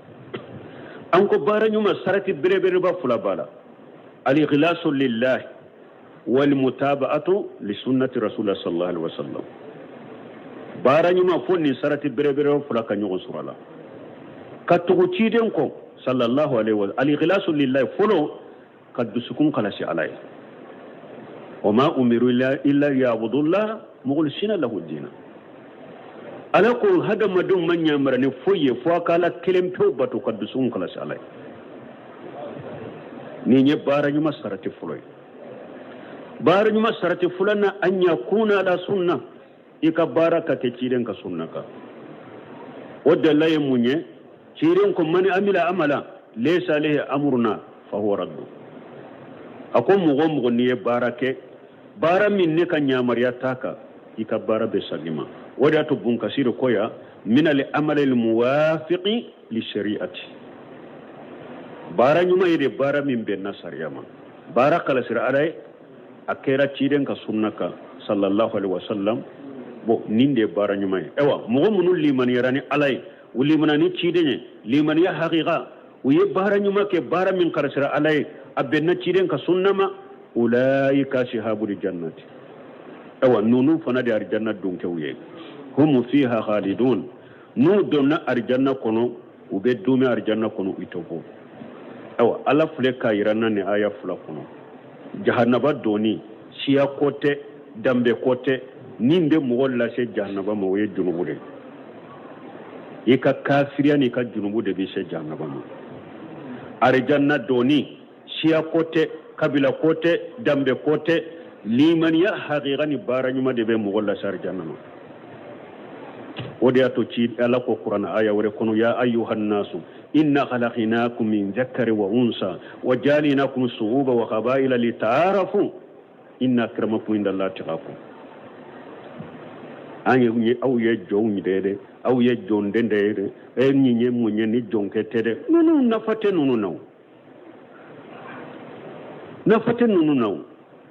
an ko baara ɲuman sarati belebeleba fila b'a la al-ikhlasu lillahi wal mutaba'atu li sunnati rasulillah sallallahu alaihi wasallam baara ɲuman fo nin sarati belebeleba fila ka ɲɔgɔn sɔrɔ a la ka tugu ciden kɔ sallallahu alaihi wasallam al-ikhlasu lillahi fɔlɔ ka dusukun kalasi ala ye wa ma umiru illa liya'budullah mukhlisina lahu dina ala ko hadamadenw ma yamara ni foyi ye fo a ka ala kelen pewu bato ka dusukun kalasi ala ye nin ye baara ɲuman sarati fɔlɔ ye baara ɲuman sarati filanan an yakuna ala sunna i ka baara ka kɛ ciden ka sunna kan o dalila ye mun ye ciden ko man amila amala laysa alayhi amruna fa huwa raddu a ko mɔgɔ o mɔgɔ n'i ye baara kɛ baara min ne ka yamaruya t'a kan i ka baara bɛ sagin ma o de y'a to bunkasiri ko yan min al amali al muwafiqi li shari'ati baara ɲuman ye de baara min bɛnna sariya ma baara kalasira ala ye a kɛra ciden ka sunna kan sallallahu alaihi wasallam bon nin de ye baara ɲuman ye ayiwa mɔgɔ minnu limaniyara ni ala ye u limana ni ciden ye limaniya hakika u ye baara ɲuman kɛ baara min kalasira ala ye a bɛnna ciden ka sunna ma ulaika ashabul jannati ayiwa ninnu fana de arijanna donkɛw ye hum fiha khalidun n'u donna arijanna kɔnɔ u bɛ duumɛ arijanna kɔnɔ u tɛ bɔ ayiwa ala filɛ k'a yira an na nin aya fila kɔnɔ jahanaba donni siya ko tɛ danbe ko tɛ min bɛ mɔgɔ lase jahanaba ma o ye junubu de ye i ka kafiriya n'i ka junubu de b'i se jahanaba ma arijanna donni siya ko tɛ kabila ko tɛ danbe ko tɛ limaniya hakika ni baara ɲuman de bɛ mɔgɔ lase arijanna ma o de y'a to ci ala ko kuranɛ aya wɛrɛ kɔnɔ ya ayyuhan nasu inna khalaqnakum min dhakari wa unsa wa jalinakum su'uba wa qabaila lita'arafu inna akramakum indallahi atqakum an ye aw ye jɔnw de ye dɛ aw ye jɔnden de ye dɛ e nin ye mun ye ni jɔnkɛ tɛ dɛ ninnu nafa tɛ ninnu na o nafa tɛ ninnu na o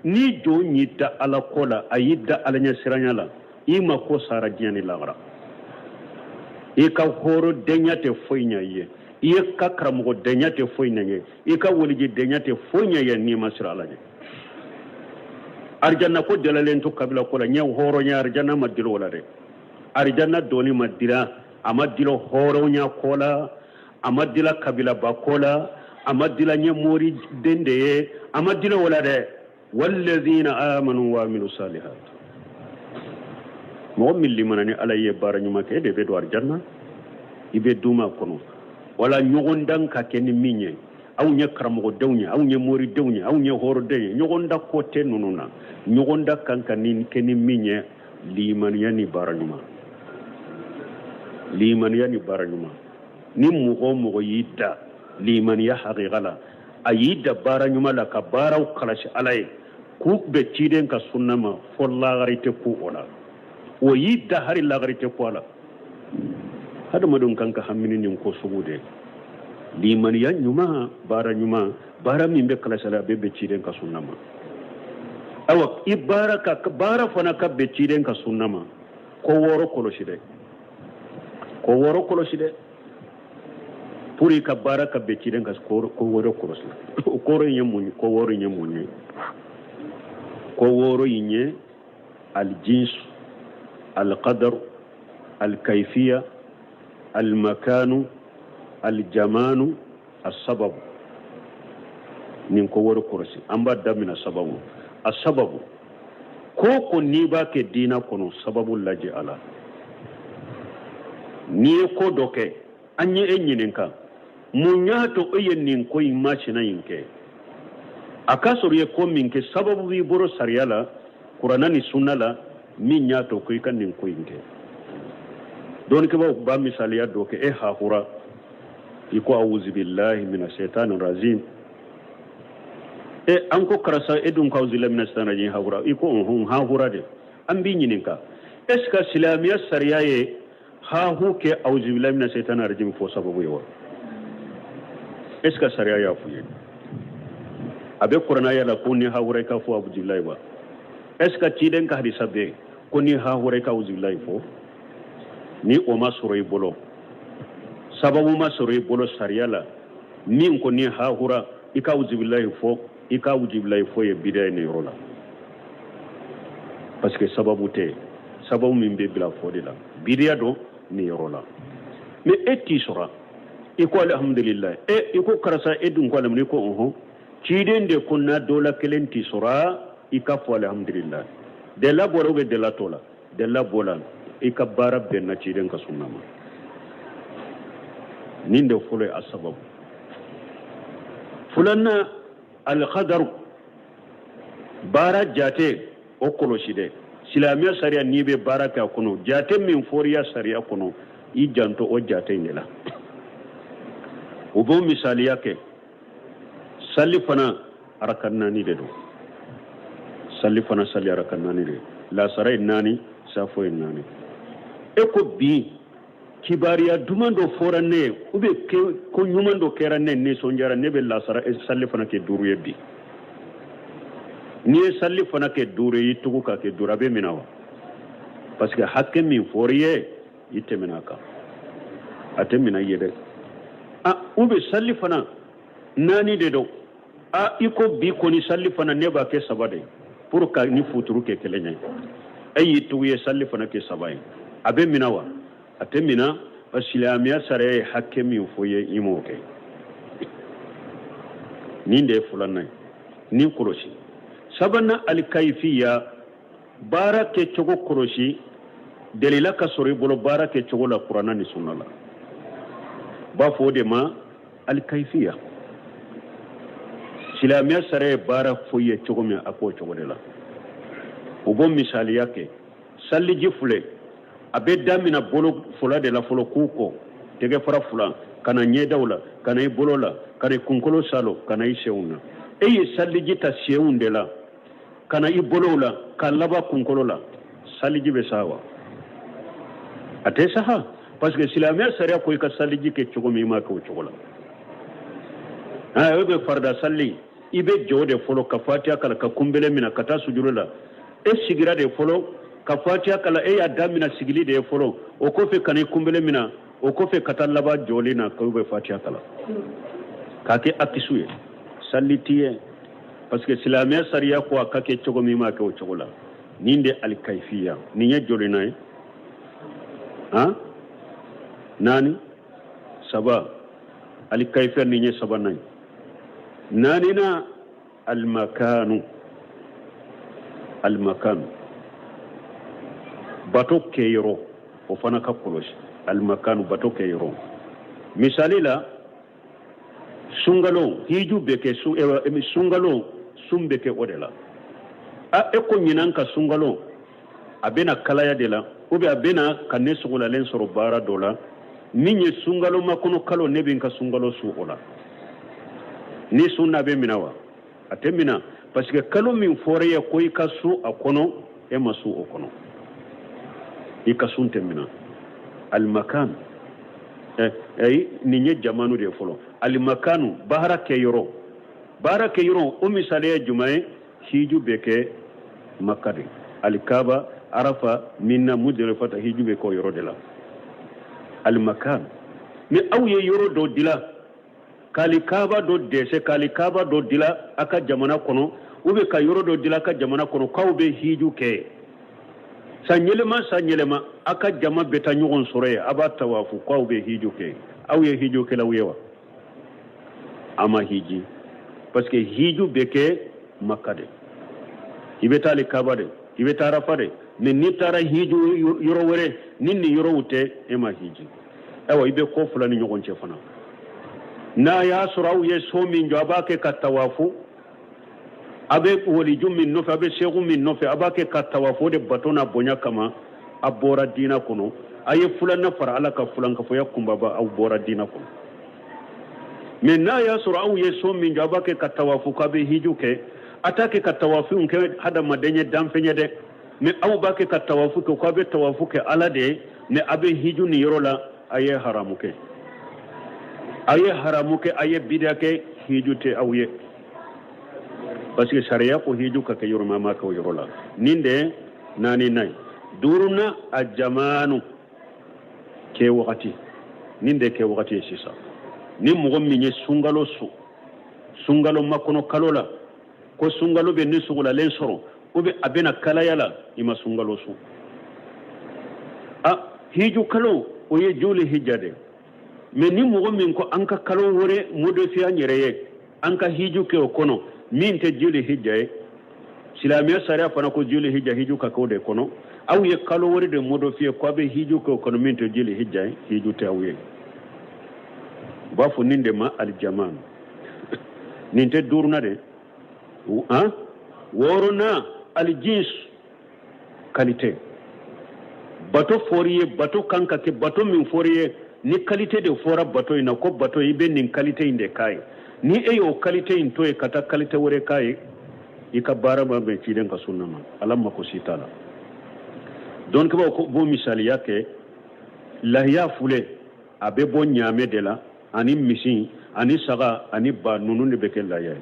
ni jɔn y'i da ala ko la a y'i da ala ɲɛsiranya la i ma ko sara diɲɛ ni lahara i ka hɔrɔndenya tɛ foyi ɲɛ i ye i ka karamɔgɔdenya tɛ foyi ɲɛ i ye i ka walijidenya tɛ foyi ɲɛ i ye n'i ma siran ala ɲɛ arijanna ko dalalen to kabila ko la n ye hɔrɔn ye arijanna ma dila o la dɛ arijanna donni ma dila a ma dila hɔrɔnya ko la a ma dila kabilaba ko la a ma dila n ye mori den de ye a ma dila o la dɛ walladhina amanu wa amilu salihat mɔgɔ min limana ni ala ye baara ɲuman kɛ e de bɛ don arijanna i bɛ duumɛ a kɔnɔ wala ɲɔgɔndan ka kɛ ni min ye anw ye karamɔgɔdenw ye anw ye moridenw ye anw ye hɔrɔnden ye ɲɔgɔndan ko tɛ ninnu na ɲɔgɔndan kan ka ni kɛ ni min ye limaniya ni baara ɲuman limaniya ni baara ɲuman ni mɔgɔ o mɔgɔ y'i da limaniya hakika la a y'i da baara ɲuman la ka baaraw kalasi ala ye k'u bɛn ciden ka sunna ma fo lagare tɛ ku o la o y'i da hari lagare tɛ ku a la hadamadenw kan ka hamini nin ko sugu de limaniya ɲuman baara ɲuman baara min bɛ kalasi ala a bɛ bɛn ciden ka sunna ma ayiwa i baara ka baara fana ka bɛn ciden ka sunna ma ko wɔɔrɔ kɔlɔsi dɛ ko wɔɔrɔ kɔlɔsi dɛ pour i ka baara ka bɛn ciden ka ko wɔɔrɔ kɔlɔsi o kɔrɔ in ye mun ye ko wɔɔrɔ in ye mun ye ko wɔɔrɔ in ye aljinsu alqadaru alkaifiya almakanu aljamanu asababu nin ko wɔɔrɔ kɔlɔsi an b'a daminɛ sababu A sababu ko ko n'i b'a kɛ diina kɔnɔ, sababu lajɛ a la. N'i ye ko dɔ kɛ, an ye e ɲininka mun y'a to e ye nin ko in masina in kɛ. A ka sɔrɔ i ye ko min kɛ, sababu b'i bolo sariya la, kuranna ni sunna la, min y'a to ko i ka nin ko in kɛ. Dɔnnikɛbaaw b'a misaliya dɔ kɛ: e hahura, i ko awuzubilahi mina shaitani rajim. E an ko karisa, e dun ko awuzubilahi mina shaitani rajim, hahura. I ko ɔhɔn, hahura de. An b'i ɲininka, est ce que silamɛya sariya ye hahu kɛ awuzubilahi mina shaitani rajim fɔ sababu ye wa? Est ce que sariya y'a f'u ye? A bɛ kuranna aya la ko ni hahura i ka fɔ awuzubilahi wa? Est ce que ciden ka hadisa bɛ yen ko ni hahura i ka awuzubilahi fɔ? Ni o ma sɔrɔ i bolo, sababu ma sɔrɔ i bolo sariya la min ko ni hahura i ka awuzubilahi fɔ, i ka awuzubilahi fɔ ye bidiya ye nin yɔrɔ la, parce que sababu tɛ, sababu min bɛ bila fɔ de la, bidiya don nin yɔrɔ la. Mais e t'i sɔrɔ, i ko alihamudulilayi. E i ko karisa, e dun ko alihamudulilayi. I ko ɔhɔn, ciden de ko n'a dɔ la kelen t'i sɔrɔ, i ka fɔ alihamudulilayi. Dɛla bɔra ou bien dɛla t'o la? Dɛla bɔra, i ka baara bɛnna ciden ka sunna ma. Nin de fɔlɔ ye a sababu. Filanan, alikadaru, baara jate, o kɔlɔsi dɛ. Silamɛya sariya, n'i bɛ baara kɛ a kɔnɔ, jate min fɔr'i ya sariya kɔnɔ, i janto o jate in de la. O b'o misaliya kɛ, sali fana araka naani de don. Sali fana, sali araka naani de, lasara ye naani, safo ye naani. E ko bi kibaruya duman dɔ fɔra ne ye, ou bien ko ɲuman dɔ kɛra ne nisɔndiyara, ne bɛ lasara sali fana kɛ duuru ye bi. N'i ye sali fana kɛ duuru ye, i tugu ka kɛ duuru, a bɛ minɛ wa? Parce que hakɛ min fɔr'i ye, i tɛmɛna a kan, a tɛ minɛ i ye dɛ. A ou bien sali fana naani de don. A i ko bi kɔni sali fana ne b'a kɛ saba de pour ka ni futuru kɛ kelen ye. E y'i tugu ye sali fana kɛ saba ye, a bɛ minɛ wa? A tɛ minɛ, parce que silamɛya sariya ye hakɛ min fɔ ye, i m'o kɛ. Nin de ye filanan ye, nin kɔlɔsi. Sabanan, alikayifiya, baara kɛcogo kɔlɔsi. Delila ka sɔrɔ i bolo baara kɛcogo la kuranna ni sunna la, b'a fɔ o de ma alikayifiya. Silamɛya sariya ye baara fɔ i ye cogo min, a k'o cogo de la. O b'o misaliya kɛ, saliji filɛ, a bɛ damina bolo fila de la fɔlɔ, k'u ko tɛgɛ fara fila, ka na ɲɛdaw la, ka na i bolo la, ka na i kunkolo salo, ka na i senw na. E ye saliji ta senw de la ka na i bolow la, ka laban kunkolo la, saliji bɛ sa wa? A tɛ saha, parce que silamɛya sariya ko i ka saliji kɛ cogo min, i m'a kɛ o cogo la. O bɛ farida sali, i bɛ jɔ de fɔlɔ ka fatiya kalan, ka kunbele minɛ, ka taa sujuru la. E sigira de fɔlɔ ka fatiya kalan, e y'a damina sigili de ye fɔlɔ, o kɔfɛ ka na i kunbele minɛ, o kɔfɛ ka taa laban jɔli na k'o bɛ fatiya kalan, k'a kɛ akisu ye. Sali t'i ye, parce que silamɛya sariya ko a ka kɛ cogo min, i m'a kɛ o cogo la. Nin de alikayifiya. Nin ye jolina ye? Han, naani, saba. Alikayifiya, nin ye sabanan ye. Naaninan, alimakanu. Alimakanu, bato kɛyɔrɔ, o fana ka kɔlɔsi. Alimakanu, bato kɛyɔrɔ. Misali la, sunkalo hiju bɛ kɛ, sunkalo sun bɛ kɛ o de la. A e ko ɲinan ka sunkalo a bɛna kalaya de la, ou bien a bɛna ka ne sogolalen sɔrɔ baara dɔ la min ye sunkalo makɔnɔ kalo, ne bɛ n ka sunkalo sun o la. Ni sunna bɛ minɛ wa? A tɛ minɛ, parce que kalo min fɔra i ye ko i ka sun a kɔnɔ, e ma sun o kɔnɔ, i ka sun tɛ minɛ. Alimakan, nin ye jamanu de ye fɔlɔ. Alimakanu, baara kɛ yɔrɔ. Baara kɛ yɔrɔ, o misali ye jumɛn ye? Hiju bɛ kɛ Maka de, alikaba, Arafa, Mina, Mudalifata, hiju bɛ kɛ o yɔrɔ de la, alimakan. Ni aw ye yɔrɔ dɔ dila, k'alikaba dɔ dɛsɛ, k'alikaba dɔ dila a ka jamana kɔnɔ, ou bien ka yɔrɔ dɔ dila a ka jamana kɔnɔ k'aw bɛ hiju kɛ san yɛlɛma, san yɛlɛma, a ka jama bɛ taa ɲɔgɔn sɔrɔ yen, a b'a tawafu k'aw bɛ hiju kɛ. Aw ye hijukɛlaw ye wa? A ma hiji, parce que hiju bɛ kɛ Maka de. I bɛ taa alikaba de, i bɛ taa arafa de, mais n'i taara hiji yɔrɔ wɛrɛ ni nin yɔrɔw tɛ, e ma hiji. Ayiwa, i bɛ ko fila ni ɲɔgɔn cɛ fana. N'a y'a sɔrɔ aw ye so min jɔ, a b'a kɛ ka tawafu, a bɛ waliju min nɔfɛ, a bɛ seku min nɔfɛ, a b'a kɛ ka tawafu de bato n'a bonya kama, a bɔra diina kɔnɔ. A ye filanan fara ala ka filankafoya kunbaba, aw bɔra diina kɔnɔ. Mais n'a y'a sɔrɔ aw ye so min jɔ, a b'a kɛ ka tawafu k'a bɛ hiju kɛ, a t'a kɛ ka tawafu kɛ hadamaden ye, danfɛn ye dɛ, mais aw b'a kɛ ka tawafu kɛ k'a bɛ tawafu kɛ ala de ye, mais a bɛ hiju nin yɔrɔ la, a ye haramu kɛ, a ye haramu kɛ, a ye bidiya kɛ, hiju tɛ aw ye, parce que sariya ko hiju ka kɛ yɔrɔ min, a m'a kɛ o yɔrɔ la. Nin de naaninan ye. Duurunan, a jamanu kɛ wagati. Nin de kɛ wagati ye sisan. Ni mɔgɔ min ye sunkalo sun, sunkalo makɔnɔ kalo la, ko sunkalo bɛ ni sugulalen sɔrɔ, ou bien a bɛna kalaya la, i ma sunkalo sun. A hiju kalo, o ye juli hija de. Mais ni mɔgɔ min ko an ka kalo wɛrɛ modifier an yɛrɛ ye, an ka hiju kɛ o kɔnɔ min tɛ juli hija ye, silamɛya sariya fana ko juli hija hiju ka kɛ o de kɔnɔ, aw ye kalo wɛrɛ de modifier ko a bɛ hiju kɛ o kɔnɔ min tɛ juli hija ye, hiju tɛ aw ye. U b'a fɔ nin de ma alijaman. Nin tɛ duurunan de han. Wɔɔrɔnan, alijins, qualité. Bato fɔr'i ye, bato kan ka kɛ bato min fɔr'i ye, ni qualité de fɔra bato in na, ko bato i bɛ nin qualité in de k'a ye, ni e y'o qualité in to yen ka taa qualité wɛrɛ k'a ye, i ka baara ma bɛn ciden ka sunna ma, ala mako si t'a la. Dɔnnikɛbaaw ko b'o misaliya kɛ lahiya filɛ, a bɛ bɔ ɲaamɛ de la, ani misi ani saga ani ba, ninnu de bɛ kɛ lahiya ye.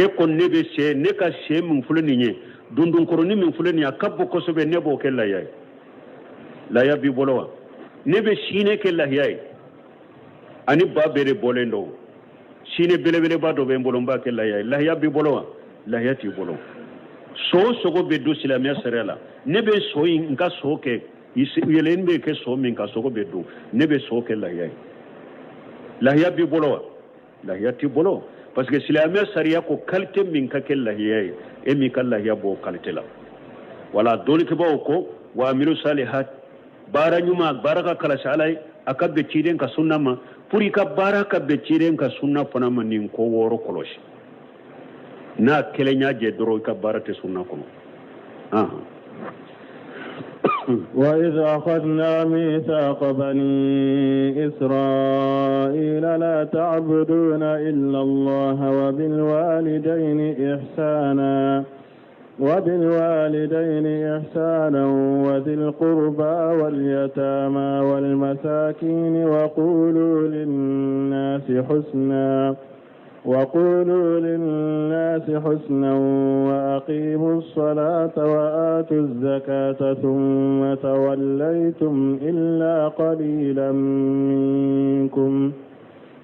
E ko ne bɛ sɛ, ne ka sɛ min filɛ nin ye, dundunkɔrɔnin min filɛ nin ye, a ka bon kosɛbɛ, ne b'o kɛ lahiya ye. Lahiya b'i bolo wa? Ne bɛ sinɛ kɛ lahiya ye, ani ba bɛɛ de bɔlen don, sinɛ belebeleba dɔ bɛ n bolo, n b'a kɛ lahiya ye. Lahiya b'i bolo wa? Lahiya t'i bolo. So sogo bɛ dun silamɛya sariya la. Ne bɛ so in, n ka so kɛ yɛlɛn bɛ kɛ so min kan, sogo bɛ dun, ne bɛ so kɛ lahiya ye. Lahiya b'i bolo wa? Lahiya t'i bolo, parce que silamɛya sariya ko qualité min ka kɛ lahiya ye, e m'i ka lahiya bɔ o qualité la. Wala dɔnnikɛbaaw ko wa amilu salihat, baara ɲuman, baara ka kalasi ala ye, a ka bɛn ciden ka sunna ma. Pour i ka baara ka bɛn ciden ka sunna fana ma, nin ko wɔɔrɔ kɔlɔsi. N'a kelen y'a jɛ dɔrɔn, i ka baara tɛ sunna kɔnɔ. وإذ أخذنا ميثاق بني إسرائيل لا تعبدون إلا الله وبالوالدين إحسانا وذي القربى واليتامى والمساكين وقولوا للناس حسنا وأقيموا الصلاة وآتوا الزكاة ثم توليتم إلا قليلا منكم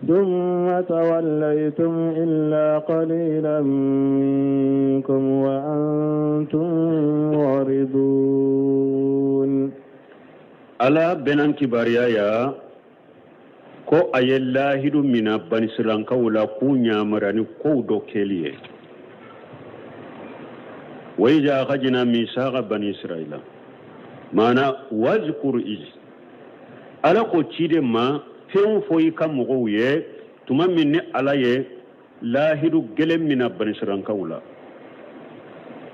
ثم توليتم إلا قليلا منكم وأنتم معرضون. Ala bɛna kibaruya ya ko a ye lahidu mina banisirankaw la k'u ɲamara ni kow dɔ kɛli ye. Wa iza akhajna misaqa bani israila, maana wazkur iz, ala ko ciden ma fɛn fɔ i ka mɔgɔw ye tuma min ni ala ye lahidu gɛlɛn mina banisirankaw la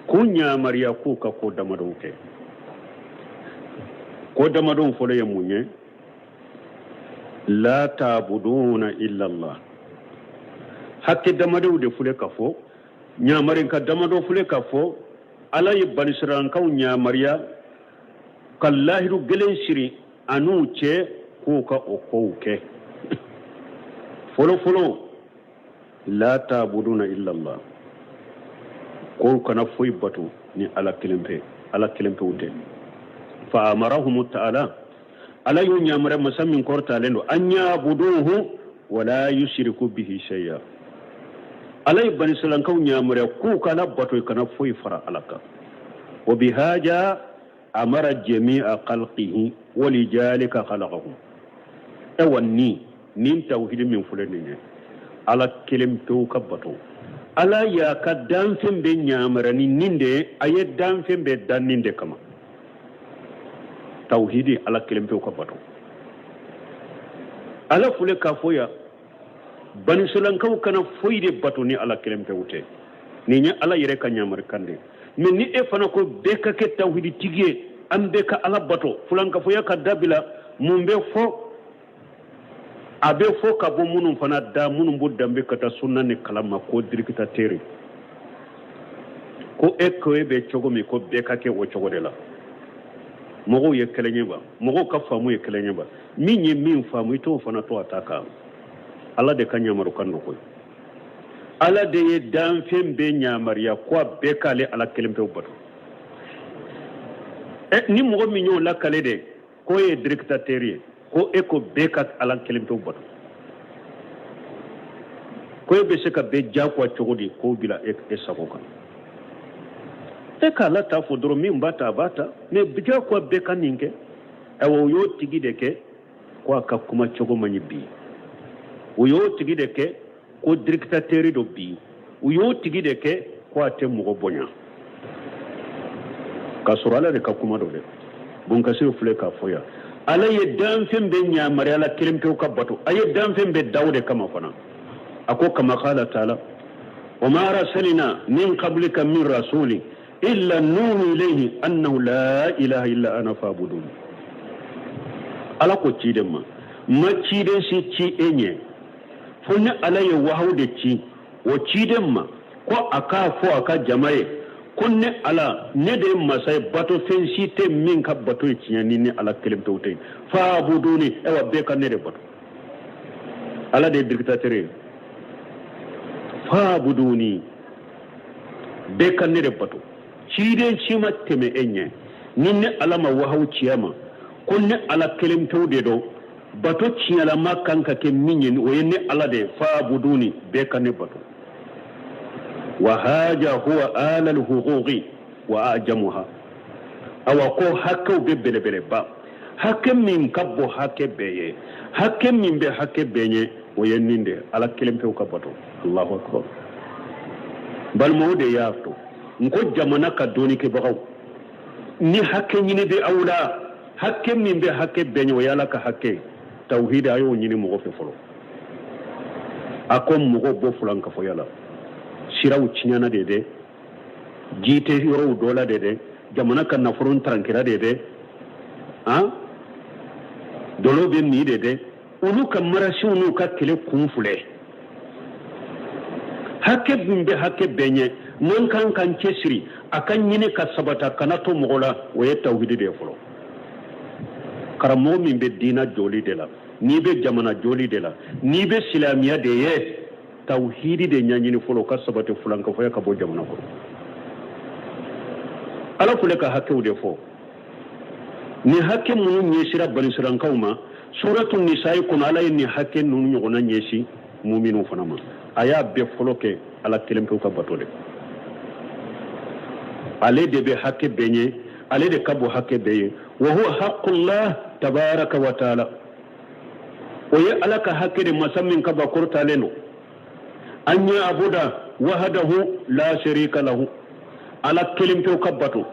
k'u ɲamariya k'u ka ko damadɔw kɛ. Ko damadɔw fɔlɔ ye mun ye? La ta'buduna illa Allah. Hakɛ damadɔw de filɛ ka fɔ, ɲamarinka damadɔ filɛ ka fɔ. Ala ye banisirankaw ɲamariya ka lahidu gɛlɛn siri a n'u cɛ k'u ka o kow kɛ. Fɔlɔfɔlɔ, la ta'buduna illa Allah, k'u kana foyi bato ni ala kelen pe, ala kelen pew tɛ. Fa amarahum ta'ala, ala y'u ɲamariya, masa min kɔrɔtalen don, an yabuduhu wala yushriku bihi shay'a. Ala ye banisirankaw ɲamariya k'u ka ala bato, kana foyi fara ala kan. Wa bihaja amara jami'a khalqihi wa lijalika khalaqahum. Ewa, ni nin tawhidi min filɛ nin ye, ala kelen pewu ka bato, Ala y'a ka danfɛn bɛɛ ɲamara ni nin de ye, a ye danfɛn bɛɛ dan nin de kama. Tawhidi, Ala kelen pewu ka bato. Ala fule k'a fɔ yan, banisolankaw kana foyi de bato ni Ala kelen pewu tɛ. Nin ye Ala yɛrɛ ka ɲamarikan de ye. Mɛ ni e fana ko bɛɛ ka kɛ tawhidi tigi ye, an bɛɛ ka Ala bato, fulankafoya ka dabila, mun bɛ fɔ? A bɛ fɔ ka bɔ minnu fana da, minnu b'o danbe ka taa sunna ni kalan ma, ko dirikitateri, ko e ko e bɛ cogo min, ko bɛɛ ka kɛ o cogo de la. Mɔgɔw ye kelen ye ba, mɔgɔw ka faamu ye kelen ye ba. Min ye min faamu, i t'o fana to a ta kan. Ala de ka ɲamarukan don koyi. Ala de ye danfɛn bɛɛ ɲamariya ko a bɛɛ k'ale Ala kelen pewu bato. Ni mɔgɔ min y'o lakale de ko e ye dirikitateri ye, ko e ko bɛɛ ka Ala kelen pewu bato, ko e bɛ se ka bɛɛ jagoya cogo di k'o bila e sago kan? E k'Ala ta fɔ dɔrɔn, min b'a ta, a b'a ta, mɛ jagoya bɛɛ ka nin kɛ. Ayiwa, o y'o tigi de kɛ ko a ka kuma cogo man ɲi bi. O y'o tigi de kɛ ko dirikitateri don bi. U y'o tigi de kɛ ko a tɛ mɔgɔ bonya, k'a sɔrɔ Ala de ka kuma don dɛ. Bunkasiri filɛ k'a fɔ yan, Ala ye danfɛn bɛɛ yamaruya Ala kelen pewu ka bato. A ye danfɛn bɛɛ da o de kama fana. A ko kama qala taala wa ma arsalna min qablika min rasuli illa nuhi ilayhi annahu la ilaha illa ana fa'budun. Ala ko ciden ma, ma ciden si ci e ɲɛ fo ni Ala ye wahawu de ci o ciden ma, ko a k'a fɔ a ka jama ye ko ne Ala, ne de ye masa ye, bato fɛn si tɛ min ka bato ye tiɲɛ ni ne Ala kelen pewu tɛ. Fa'buduni, ayiwa bɛɛ ka ne de bato. Ala de ye dictateur ye. Fa'buduni, bɛɛ ka ne de bato. Ciden si ma tɛmɛ e ɲɛ ni ne Ala ma wahawu ci a ma ko ne Ala kelen pewu de don, bato tiɲɛlama kan ka kɛ min ye, o ye ne Ala de ye. Fa'buduni, bɛɛ ka ne bato. Wa haja huwa alal huquqi wa ajamuha. Awa ko hakɛw bɛ belebeleba, hakɛ min ka bon hakɛ bɛɛ ye, hakɛ min bɛ hakɛ bɛɛ ɲɛ, o ye nin de, Ala kelen pewu ka bato. Allahu akbar. Balimaw de y'a to n ko jamana ka dɔnnikɛbagaw, ni hakɛ ɲini bɛ aw la, hakɛ min bɛ hakɛ bɛɛ ɲɛ, o ye Ala ka hakɛ tawhidi. A y'o ɲini mɔgɔ fɛ fɔlɔ. A ko mɔgɔw bɔ fulankafoya la, siraw tiɲɛna de dɛ, ji tɛ yɔrɔw dɔ la de dɛ, jamana ka nafolo tarankira de dɛ, han dɔlɔ bɛ min de dɛ. Olu ka marasiw n'u ka kɛlɛ kun filɛ. Hakɛ min bɛ hakɛ bɛɛ ɲɛ, n'an kan k'an cɛsiri a ka ɲini ka sabata kana to mɔgɔ la, o ye tawhidi de ye fɔlɔ. Karamɔgɔ min bɛ diina jɔli de la, n'i bɛ jamana jɔli de la, n'i bɛ silamɛya de ye, tawhidi de ɲɛɲini fɔlɔ ka sabati, fulankafoya ka bɔ jamana kɔnɔ. Ala filɛ ka hakɛw de fɔ. Nin hakɛ minnu ɲɛsira banisiralankaw ma suratu nisayi kɔnɔ, Ala ye nin hakɛ ninnu ɲɔgɔnna ɲɛsin muminw fana ma. A y'a bɛɛ fɔlɔ kɛ Ala kelen pewu ka bato de. Ale de bɛ hakɛ bɛɛ ɲɛ, ale de ka bon hakɛ bɛɛ ye. Wa huwa haqqullah tabaraka wa taala, o ye Ala ka hakɛ de, masa min ka bakɔrɔ talen don. An ya'buda wahdahu la sharika lahu, Ala kelen pewu ka bato,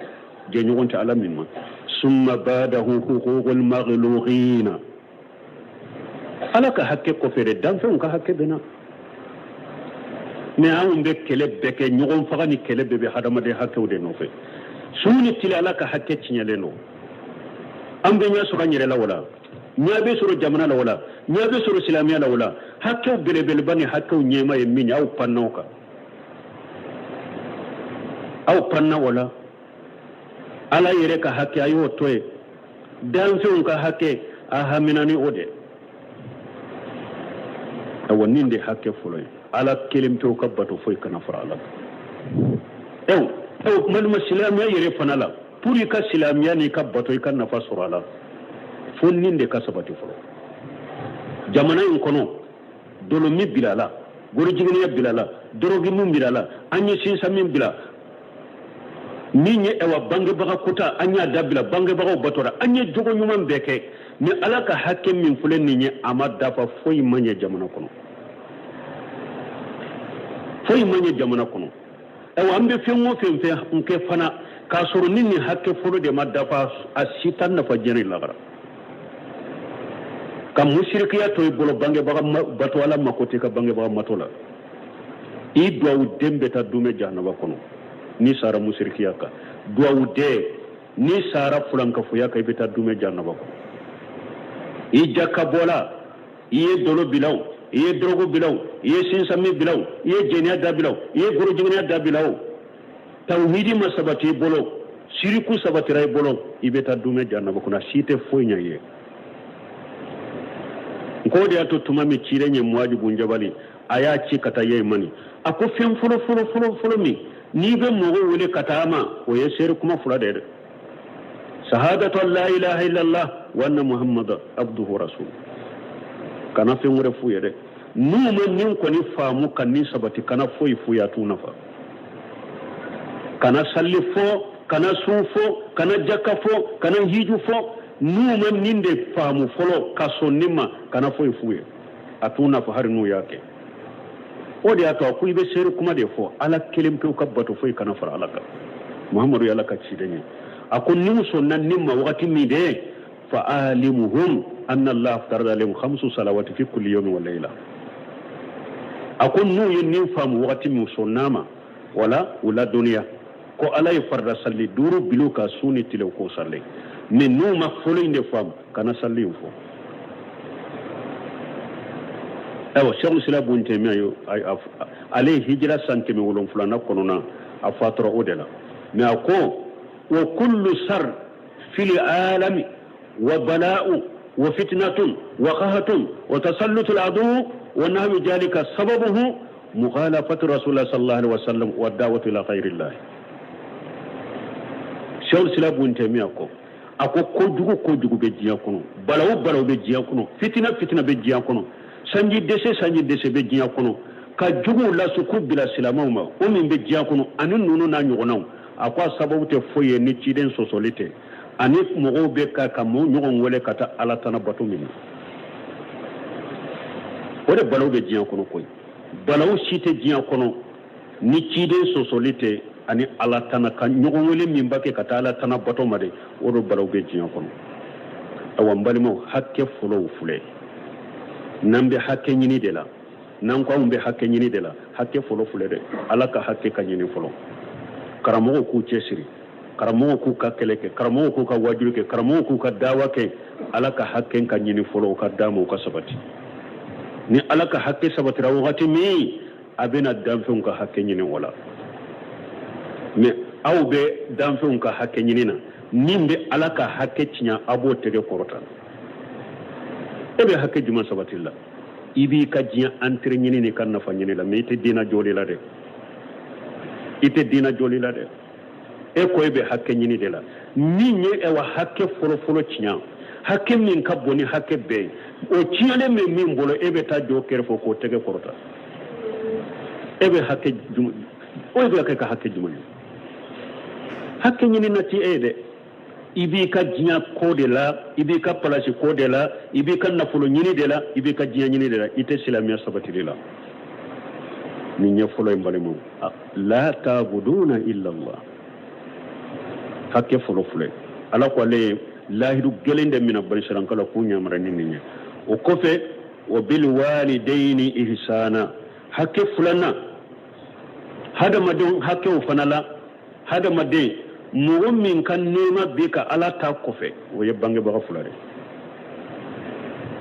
jɛɲɔgɔn tɛ Ala min ma. Summa badahu huququl makhluqina, Ala ka hakɛ kɔfɛ de danfɛnw ka hakɛ bɛ na. Mɛ anw bɛ kɛlɛ bɛɛ kɛ, ɲɔgɔn faga ni kɛlɛ bɛɛ bɛ hadamaden hakɛw de nɔfɛ su ni tile. Ala ka hakɛ tiɲɛlen don. An bɛ ɲɛ sɔrɔ an yɛrɛ la o la, ɲɛ bɛ sɔrɔ jamana la o la, ɲɛ bɛ sɔrɔ silamɛya la o la. Hakɛw belebeleba ni hakɛw ɲɛma ye min ye, aw panna o kan, aw panna o la. Ala yɛrɛ ka hakɛ, a y'o to yen, danfɛnw ka hakɛ, a hamina ni o de. Awa nin de hakɛ fɔlɔ ye, Ala kelen pewu ka bato, foyi kana fara Ala kan. Ew ew, malima, silamɛya yɛrɛ fana la, pour i ka silamɛya n'i ka bato, i ka nafa sɔrɔ a la, fo nin de ka sabati fɔlɔ. Jamana in kɔnɔ, dɔlɔmin bilala, gorojiginiya bilala, dɔrɔgimin bilala, an ye sinsamin bila min ye. Ɛwa, bangebaga kota, an y'a dabila, bangebagaw batora, an ye jogo ɲuman bɛɛ kɛ. Ni Ala ka hakɛ min filɛ nin ye, a ma dafa, foyi ma ɲɛ jamana kɔnɔ. Foyi ma ɲɛ jamana kɔnɔ. Ayiwa, an bɛ fɛn o fɛn fɛn kɛ fana k'a sɔrɔ ni nin hakɛ fɔlɔ de ma dafa, a si t'an nafa diɲɛ ni lagara. Ka musirikiya to i bolo, bangebaga bato, Ala mako t'i ka bangebaga mato la. I duwawu den bɛ taa dumɛ jahanaba kɔnɔ n'i sara musirikiya kan. Duwawu den, n'i sara fulankafoya kan, i bɛ taa dumɛ jahanaba kɔnɔ. I jaka bɔla, i ye dolo bila o, i ye dɔrɔgu bila o, i ye sinsanmin bila o, i ye jɛnɛya dabila o, i ye gorojigɛnɛya dabila o, tawhidi ma sabati i bolo, siriku sabatira i bolo, i bɛ taa dumɛ jahanaba kɔnɔ. A si tɛ foyi ɲɛ i ye. N k'o de y'a to tuma min ciden ye Muaji bun Jabali, a y'a ci ka taa Yemani, a ko fɛn fɔlɔ fɔlɔ fɔlɔ fɔlɔ min n'i bɛ mɔgɔw wele ka taa a ma, o ye seere kuma fila de ye dɛ: sahadatu an la ilaha illallah wa anna muhammada abduhu rasul. Kana fɛn wɛrɛ f'u ye dɛ. N'u ma nin kɔni faamu ka nin sabati, kana foyi f'u ye, a t'u nafa. Kana salli fɔ, kana sun fɔ, kana jaka fɔ, kana hiju fɔ. N'u ma nin de faamu fɔlɔ ka sɔn nin ma, kana foyi f'u ye, a t'u nafa hali n'u y'a kɛ. O de y'a to a ko i bɛ seere kuma de fɔ: Ala kelen pewu ka bato, foyi kana fara Ala kan, Muhamadu ye Ala ka ciden ye. A ko n'u sɔnna nin ma wagati min de, fa alimuhum anna Allah aftarada alayhim khamsu salawati fi kulli yawmin wa layla. A ko n'u ye nin faamu wagati min, sɔnna ma, wala u ladɔnniya ko Ala ye farida salli duuru bil'u kan su ni tile, k'o salli. Mais n'u ma fɔlɔ in de faamu, kana salli in fɔ. Ayiwa, Sɛku Islam bun Tɛmiya ye, ale ye hijira san 700nan kɔnɔna, a fatura o de la. Mais a ko wa kullu sar fil alami wa bala'u wa fitnatun wa qahatun wa tasallutu al-adu wa nahwi jalika sababuhu mukhalafatu rasulullah sallallahu alaihi wasallam wa da'watu ila ghayrillah. Sɛku Islam bun Tɛmiya ko, a ko kojugu kojugu bɛ diɲɛ kɔnɔ, balawu balawu bɛ diɲɛ kɔnɔ, fitina fitina bɛ diɲɛ kɔnɔ, sanji dɛsɛ sanji dɛsɛ bɛ diɲɛ kɔnɔ, ka juguw lasu k'u bila silamɛw ma, o min bɛ diɲɛ kɔnɔ ani ninnu n'a ɲɔgɔnnaw, a ko a sababu tɛ foyi ye ni ciden sɔsɔli tɛ, ani mɔgɔw bɛ ka mɔgɔw ɲɔgɔn wele ka taa Ala tana bato min na. O de balawu bɛ diɲɛ kɔnɔ koyi. Balawu si tɛ diɲɛ kɔnɔ ni ciden sɔsɔli tɛ ani Ala tana ka ɲɔgɔn wele min b'a kɛ ka taa Ala tana bato ma de, o de balawu bɛ diɲɛ kɔnɔ. Awa, n balimaw, hakɛ fɔlɔw filɛ. N'an bɛ hakɛ ɲini de la, n'an ko anw bɛ hakɛ ɲini de la, hakɛ fɔlɔ filɛ dɛ. Ala ka hakɛ ka ɲini fɔlɔ. Karamɔgɔw k'u cɛsiri, karamɔgɔw k'u ka kɛlɛ kɛ, karamɔgɔw k'u ka wajuli kɛ, karamɔgɔw k'u ka dawa kɛ. Ala ka hakɛ ka ɲini fɔlɔ, u ka d'a ma, u ka sabati. Ni Ala ka hakɛ sabatira wagati min, a bɛna danfɛnw ka hakɛ ɲini o la. Mais aw bɛ danfɛnw ka hakɛ ɲini na, min bɛ Ala ka hakɛ tiɲɛ, a b'o tɛgɛ kɔrɔta. E bɛ hakɛ jumɛn sabati la? I b'i ka diɲɛ intérêt ɲini n'i ka nafa ɲini la, mais i tɛ diinɛ jɔli la dɛ, i tɛ diinɛ jɔli la dɛ. E ko e bɛ hakɛ ɲini de la, min ye ɛwa hakɛ fɔlɔfɔlɔ tiɲɛ, hakɛ min ka bon ni hakɛ bɛɛ ye, o tiɲɛlen bɛ min bolo, e bɛ taa jɔ kɛrɛfɛ k'o tɛgɛ kɔrɔta. E bɛ hakɛ jumɛn o bɛ kɛ ka hakɛ jumɛn ye? Hakɛ ɲini na ti e ye dɛ. I b'i ka diɲɛ ko de la, i b'i ka palasi ko de la, i b'i ka nafolo ɲini de la, i b'i ka diɲɛ ɲini de la, i tɛ silamɛya sabatili la. Nin ɲɛ fɔlɔ ye, n balimaw, la ta'buduna illa Allah, hakɛ fɔlɔ filɛ. Ala ko ale ye lahidu gɛlɛn de minɛ banisirankala la k'u ɲamara ni nin ye. O kɔfɛ, wa bil walidayni ihsana, hakɛ filanan, hadamadenw hakɛw fana la. Hadamaden mɔgɔ min ka nɛɛma b'i kan Ala ta kɔfɛ, o ye bangebaga fila de,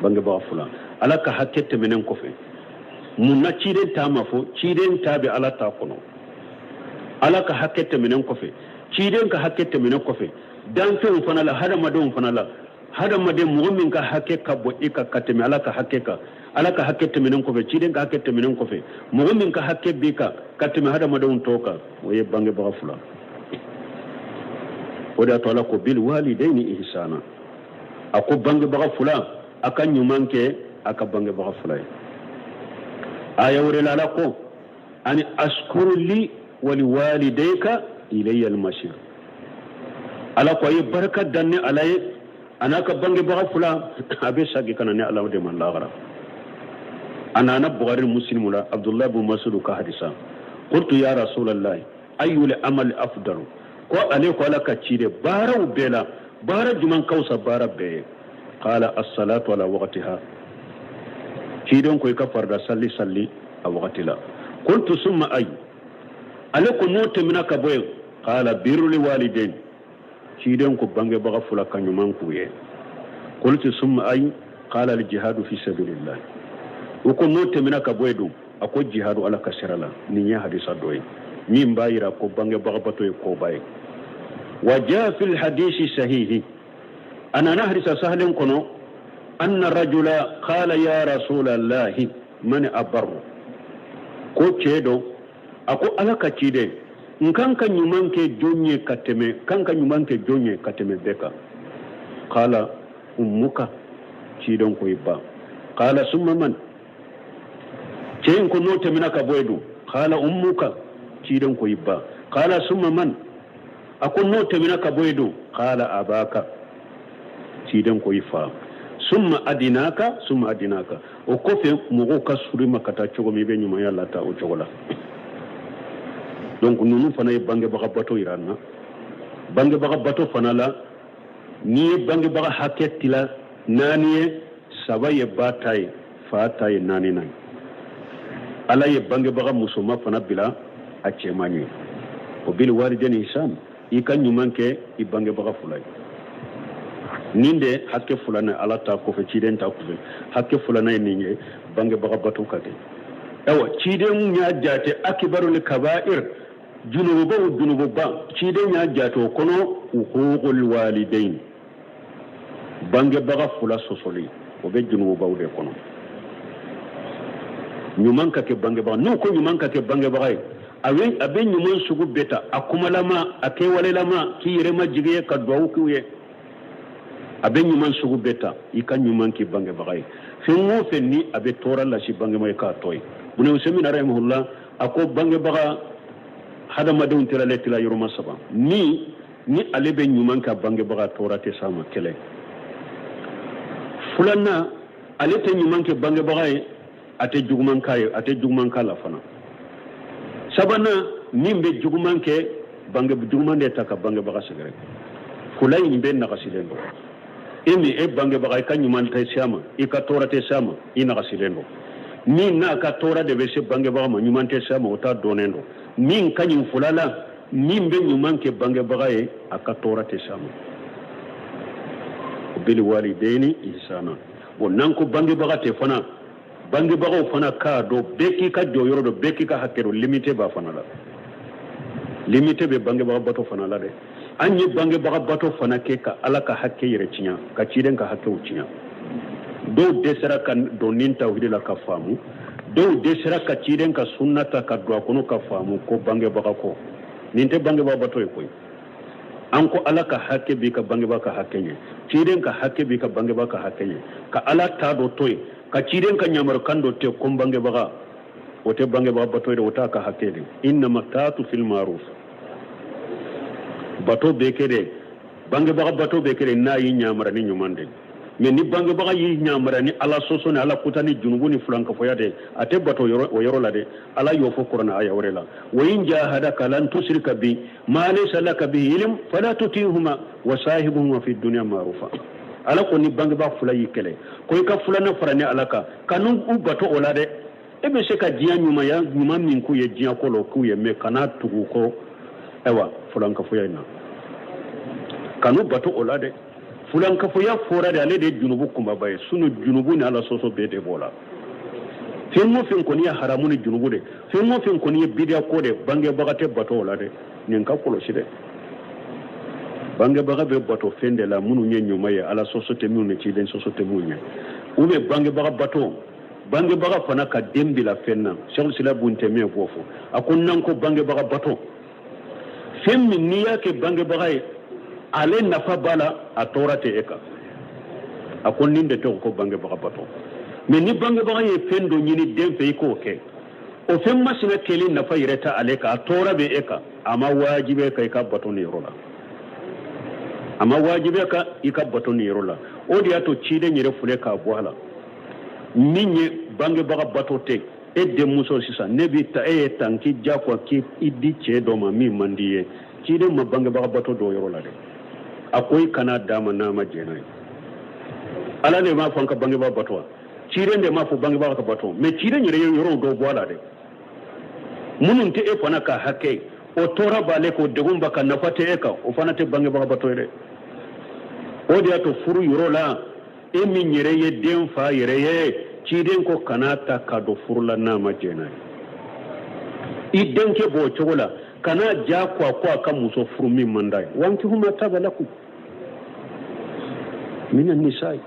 bangebaga fila. Ala ka hakɛ tɛmɛnen kɔfɛ, mun na ciden ta ma fɔ? Ciden ta bɛ Ala ta kɔnɔ. Ala ka hakɛ tɛmɛnen kɔfɛ, ciden ka hakɛ tɛmɛnen kɔfɛ, danfɛnw fana la, hadamadenw fana la, hadamaden mɔgɔ min ka hakɛ ka bon i kan ka tɛmɛ Ala ka hakɛ kan, Ala ka hakɛ tɛmɛnen kɔfɛ, ciden ka hakɛ tɛmɛnen kɔfɛ, mɔgɔ min ka hakɛ b'i kan ka tɛmɛ hadamadenw tɔw kan, o ye bangebaga fila. O de y'a to Ala ko bil walidayni ihsana. A ko bangebaga fila, a ka ɲuman kɛ a ka bangebaga fila ye. Aya wɛrɛ la, Ala ko ani ashkuru li wali walidayka ilayya almasir. Ala ko a ye barika da ne Ala ye a n'a ka bangebaga fila, a bɛ sagi ka na ne Ala de ma lahara. A nana Bukhari, Muslimu la, Abdullahi bin Masudu ka hadisa. Qultu ya rasulallahi ayyul amali afdalu. Ko ale ko Ala ka ciden, baaraw bɛɛ la baara jumɛn ka fisa baara bɛɛ ye? Qala as-salatu ala waqtiha. Ciden ko i ka farida salli salli a wagati la. Qultu summa ay. Ale ko n'o tɛmɛna ka bɔ yen? Qala birrul walidain. Ciden ko bangebaga fila ka ɲuman k'u ye. Qultu summa ay. Qala al jihadu fi sabilillah. O ko n'o tɛmɛna ka bɔ yen dun? A ko jihadu Ala ka sira la. Nin ye hadisa dɔ ye min b'a yira ko bangebaga bato ye koba ye. Wa jaa fil hadisi sahihi, a nana hadisa sahalen kɔnɔ, anna rajula qala ya rasulallahi man abarru. Ko cɛ dɔ a ko Ala ka ciden, n kan ka ɲuman kɛ jɔn ye ka tɛmɛ kan ka ɲuman kɛ jɔn ye ka tɛmɛ bɛɛ kan? Qala ummuka. Ciden ko i ba. Qala summa man. Cɛ in ko n'o tɛmɛna ka bɔ yen dun? Qala ummuka. Ciden ko i ba. Qala summa man. A ko n'o tɛmɛna ka bɔ yen dun? Qala abaka. Ciden ko i fa. Summa adinaka summa adinaka. O kɔfɛ mɔgɔw ka surun i ma ka taa cogo min, i bɛ ɲumanya lata o cogo la. Donc ninnu fana ye bangebaga bato yira an na. Bangebaga bato fana la, n'i ye bangebaga hakɛ tila naani ye, saba ye ba ta ye, fa ta ye naaninan ye. Ala ye bangebaga musoma fana bila a cɛman ye. O bil walidaini ihsan, i ka ɲuman kɛ i bangebaga fila ye. Nin de hakɛ filanan, Ala ta kɔfɛ, ciden ta kɔfɛ, hakɛ filanan ye nin ye, bangebaga bato ka kɛ. Ayiwa, ciden y'a jate akibarul kabair, junububaw junububa, ciden y'a jate o kɔnɔ uququl walidain, bangebaga fila sɔsɔli, o bɛ junububaw de kɔnɔ. Ɲuman ka kɛ bangebaga, n'u ko ɲuman ka kɛ bangebaga ye, a bɛ ɲuman sugu bɛɛ ta, a kumalama, a kɛwalelama, k'i yɛrɛ majigin ye, ka duwawu k'u ye, a bɛ ɲuman sugu bɛɛ ta. I ka ɲuman k'i bangebaga ye, fɛn o fɛn ni a bɛ tɔɔrɔ lase bangebaga ye, k'a to yen. Ibn Usaymin rahimahullah a ko bangebaga hadamadenw tɛrɛlen tila yɔrɔma saba ni ale bɛ ɲuman kɛ bangebaga, tɔɔrɔ tɛ s'a ma. Kelen filanan, ale tɛ ɲuman kɛ bangebaga ye, a tɛ juguman k'a ye, a tɛ juguman k'a la fana. Sabanan, min bɛ juguman kɛ, bange juguman de ta ka bangebaga sɛgɛrɛ. Fila in bɛɛ nagasilen don. E min e bangebaga, i ka ɲuman tɛ se a ma, i ka tɔɔrɔ tɛ se a ma, i nagasilen don. Min n'a ka tɔɔrɔ de bɛ se bangebaga ma, ɲuman tɛ se a ma, o ta dɔnnen don. Min ka ɲi fila la, min bɛ ɲuman kɛ bangebaga ye, a ka tɔɔrɔ tɛ se a ma. Bil walidaini ihsana. Bon, n'an ko bangebaga tɛ fana, bangebagaw fana k'a dɔn bɛɛ k'i ka jɔyɔrɔ dɔn, bɛɛ k'i ka hakɛ dɔn. Limite b'a fana la, limite bɛ bangebaga bato fana la dɛ. An ye bangebaga bato fana kɛ ka Ala ka hakɛ yɛrɛ tiɲɛ, ka ciden ka hakɛw tiɲɛ. Dɔw dɛsɛra ka don nin tawhidi la ka faamu, dɔw dɛsɛra ka ciden ka sunna ta ka don a kɔnɔ ka faamu ko bangebaga ko nin tɛ bangebaga bato ye koyi. An ko Ala ka hakɛ b'i ka bangebaga ka hakɛ ɲɛ, ciden ka hakɛ b'i ka bangebaga ka hakɛ ɲɛ, ka Ala ta dɔ to yen, ka ciden ka ɲamarukan dɔ to ko bangebaga, o tɛ bangebaga bato ye dɛ, o t'a ka hakɛ de. Innama taatu fil maruf. Bato bɛ kɛ de, bangebaga bato bɛ kɛ de n'a y'i ɲamara ni ɲuman de. Mais ni bangebaga y'i ɲamara ni Ala sɔsɔ ni Ala kuta ni junubu ni filankafoya de, a tɛ bato o yɔrɔ la dɛ. Ala y'o fɔ kuranɛ aya wɛrɛ la: wa in jahadaka ala an tusrika bi ma laysa laka bihi ilm fala tutihuma wa sahibuhuma fi dunya ma'rufa. Ala ko ni bangebaa fila y'i kɛlɛ ko i ka filanan fara ni Ala kan, kan'u bato o la dɛ. E bɛ se ka diɲɛ ɲumanya ɲuman min k'u ye diɲɛ ko la, o k'u ye, mais kana tugu ko ayiwa filankafoya in na, kan'u bato o la dɛ. Filankafoya fɔra de, ale de ye junubu kunbaba ye. Sinon junubu ni Ala sɔsɔ bɛɛ de b'o la. Fɛn o fɛn kɔni ye haramu ni junubu de, fɛn o fɛn kɔni ye bidiya ko de, bangebaga tɛ bato o la dɛ. Nin ka kɔlɔsi dɛ. Bangebaga bɛ bato fɛn de la minnu ye ɲuman ye, Ala sɔsɔ tɛ minnu ni ciden sɔsɔ tɛ minnu ye. U bɛ bangebaga bato, bangebaga fana ka den bila fɛn na. Sɛku Sila bun Tɛmiya b'o fɔ. A ko n'an ko bangebaga bato, fɛn min n'i y'a kɛ bangebaga ye, ale nafa b'a la, a tɔɔrɔ tɛ e kan, a ko nin de tɔgɔ ko bangebaga bato. Mais ni bangebaga ye fɛn dɔ ɲini den fɛ i k'o kɛ, o fɛn masina kɛli nafa yɛrɛ tɛ ale kan, a tɔɔrɔ bɛ e kan, a ma wajibi e kan i ka bato nin yɔrɔ la, a ma wajibi e kan i ka bato nin yɔrɔ la. O de y'a to ciden yɛrɛ filɛ k'a bɔ a la min ye bangebaga bato tɛ. E denmuso sisan ne b'i ta e ye tan k'i diyagoya k'i di cɛ dɔ ma min man di ye. Ciden ma bangebaga bato don o yɔrɔ la dɛ. A ko i kana d'a ma n'a ma jɛn n'a ye. Ala de m'a fɔ an ka bangebaga bato wa? Ciden de m'a fɔ bangebaga ka bato. Mais ciden yɛrɛ ye yɔrɔw dɔw bɔ a la dɛ, minnu tɛ e fana ka hakɛ ye. O tɔɔrɔ b'ale kan, o degun b'a kan, nafa tɛ e kan, o fana tɛ bangebaga bato ye dɛ. O de y'a to furu yɔrɔ la, e min yɛrɛ ye den fa yɛrɛ ye, ciden ko kana ta ka don furu la n'a ma jɛn n'a ye. I denkɛ b'o cogo la, kana diyagoya ko a ka muso furu min man d'a ye. Wankihu ma taba lakum mina nisayi.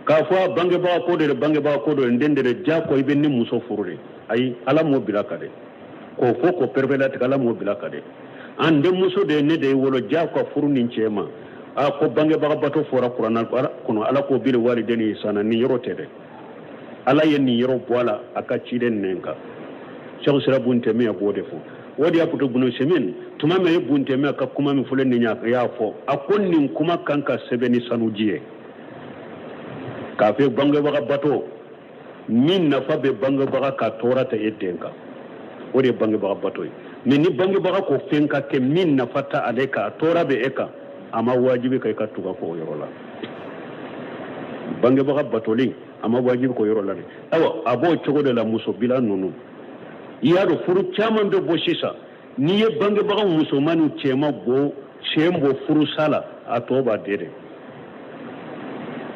K'a fɔ a bangebaga ko de bangebaga ko don, n den de diyagoya i bɛ ne muso furu de. Ayi, Ala m'o bila kan dɛ. K'o fɔ k'o pereperelatigɛ, Ala m'o bila kan dɛ. An denmuso de ye ne de ye wolo, diyagoya furu nin cɛ ma. A ko bangebaga bato fɔra kuranɛ kɔnɔ, Ala ko bil walideni ihsana, nin yɔrɔ tɛ dɛ. Ala ye nin yɔrɔ bɔ a la a ka ciden nɛn kan. Sɛku sira bun tɛmiya b'o de fɔ. O de y'a to Bunu Semin tuma min ye bun tɛmiya ka kuma min fɔlen nin y'a fɔ, a ko nin kuma kan ka sɛbɛn ni sanuji ye, k'a fɔ bangebaga bato min nafa bɛ bangebaga kan tɔɔrɔ tɛ e den kan, o de ye bangebaga bato ye. Mais ni bangebaga ko fɛn ka kɛ min nafa tɛ ale kan, tɔɔrɔ bɛ e kan, a ma wajibi ka i ka tugu a kɔ o yɔrɔ la. Bangebaga batoli a ma wajibi k'o yɔrɔ la dɛ. Ayiwa, a b'o cogo de la muso bila ninnu. I y'a dɔn furu caman bɛ bɔ sisan, n'i ye bangebaga musoman ni cɛman bɔ sen bɔ furusa la, a tɔ b'a den de.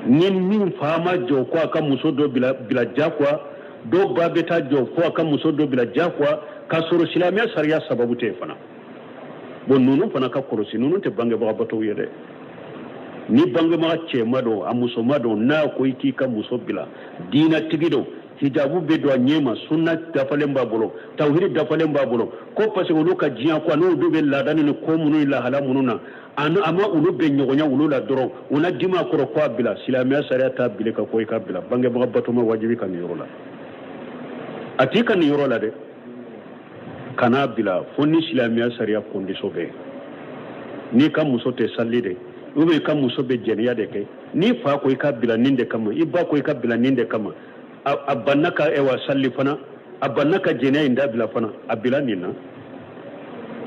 Ni min fa ma jɔ ko a ka muso dɔ bila diyagoya, dɔw ba bɛ taa jɔ ko a ka muso dɔ bila diyagoya, k'a sɔrɔ silamɛya sariya sababu tɛ yen fana. Bon, ninnu fana ka kɔlɔsi, ninnu tɛ bangebaga batow ye dɛ. Ni bangebaga cɛma don, a musoma don, n'a ko i k'i ka muso bila, diinatigi don, hijabu bɛ don a ɲɛ ma, sunna dafalen b'a bolo, tawhidi dafalen b'a bolo, ko parce que olu ka diɲɛ ko n'olu bɛ laada ni ko minnu ni lahala minnu na, a ma olu bɛ ɲɔgɔnya olu la dɔrɔn, u na dimi a kɔrɔ ko a bila. Silamɛya sariya t'a bila ka ko i ka bila. Bangebaga bato ma wajibi ka nin yɔrɔ la, a t'i ka nin yɔrɔ la dɛ. Kana bila fo ni silamɛya sariya condition bɛ yen. N'i ka muso tɛ sali de, ou bien i ka muso bɛ jɛnɛya de kɛ, n'i fa ko i ka bila nin de kama, i ba ko i ka bila nin de kama, a banna ka ewa sali fana, a banna ka jɛnɛya in dabila fana, a bila nin na.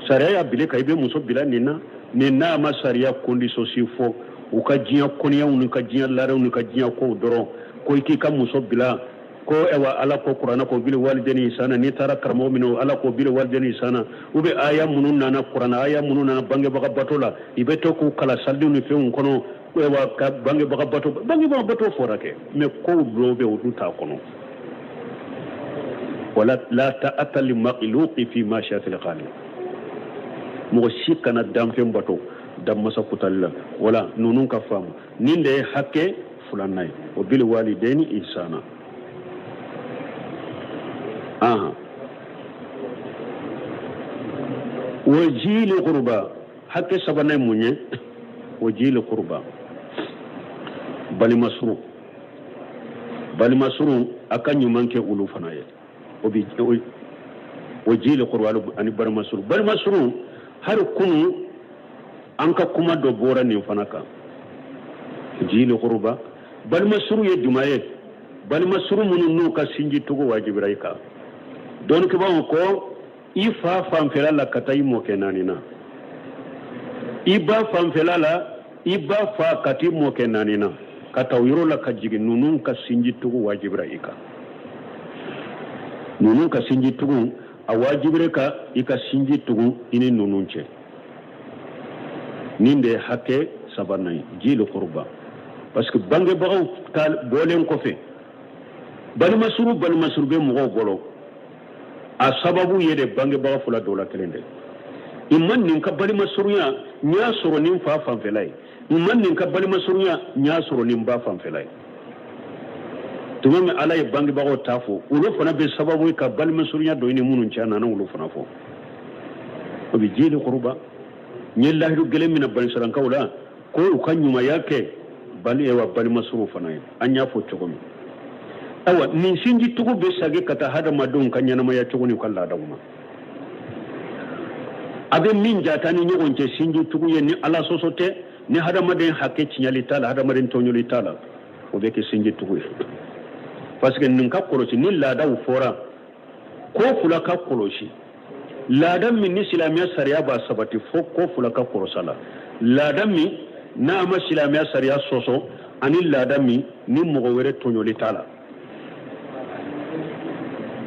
Sariya y'a bila ka i bɛ muso bila nin na. Nin n'a ma sariya condition si fɔ, u ka diɲɛ kɔniyaw n'u ka diɲɛ laadaw n'u ka diɲɛ kow dɔrɔn ko i k'i ka muso bila ko ewa Ala ko kuranɛ ko bil walideni ihsana. N'i taara karamɔgɔ minnu, Ala ko bil walideni ihsana, u bɛ aya minnu nana kuranɛ, aya minnu nana bangebaga bato la, i bɛ to k'u kala saliw ni fɛnw kɔnɔ, ewa ka bangebaga bato. Bangebaga bato fɔra kɛ, mais kow dɔw bɛ olu t'a kɔnɔ. Wala la ta'ata li makhluqi fi ma'siyatil khaliq. Mɔgɔ si kana danfɛn bato danmasa kutali la. Wala ninnu ka faamu, nin de ye hakɛ filanan ye, o bil walideni ihsana. Aha, wa zil qurba, hakɛ sabanan ye mun ye? Wa zil qurba, balima surun. Balima surun, a ka ɲuman kɛ olu fana ye. O bi wa zil qurba ani balima surun. Balima surun, hali kunu an ka kuma dɔ bɔra nin fana kan. Zil qurba, balima surun ye jumɛn ye? Balima surun minnu n'u ka sinji tugu wajibira i kan, dɔnnikɛbaaw ko i fa fanfɛla la ka taa i mɔkɛ naani na, i ba fanfɛla la, i ba fa ka taa i mɔkɛ naani na, ka taa o yɔrɔ la ka jigin. Ninnu ka sinji tugu wajibira i kan. Ninnu ka sinji tugu, a wajibira ka i ka sinji tugu i ni ninnu cɛ. Nin de ye hakɛ sabanan ye, zil qurba. Parce que bangebagaw ta bɔlen kɔfɛ, balimasuru balimasuru bɛ mɔgɔw bolo, a sababu ye de bangebaga fila dɔ la kelen de. I ma nin ka balimasurunya n y'a sɔrɔ ni n fa fanfɛla ye, n ma nin ka balimasurunya n y'a sɔrɔ ni n ba fanfɛla ye. Tuma min Ala ye bangebagaw ta fɔ, olu fana bɛ sababu ye ka balimasurunya don i ni minnu cɛ, a nana olu fana fɔ. O bɛ zil qurba. N ye lahidu gɛlɛn minɛ banisiraikaw la ko u ka ɲumanya kɛ bali wa balimasuru fana ye, an y'a fɔ cogo min. Ayiwa, nin sinji tugu bɛ sagi ka taa hadamadenw ka ɲɛnamaya cogo n'u ka laadaw ma. A bɛ min jata ni ɲɔgɔn cɛ sinji tugu ye, ni Ala sɔsɔ tɛ, ni hadamaden hakɛ tiɲɛli t'a la, hadamaden tɔɲɔli t'a la, o bɛ kɛ sinji tugu ye. Parce que nin ka kɔlɔsi ni laadaw fɔra ko fila ka kɔlɔsi laada min ni silamɛya sariya b'a sabati fo ko fila ka kɔlɔsi a la laada min n'a ma silamɛya sariya sɔsɔ ani laada min ni mɔgɔ wɛrɛ tɔɲɔli t'a la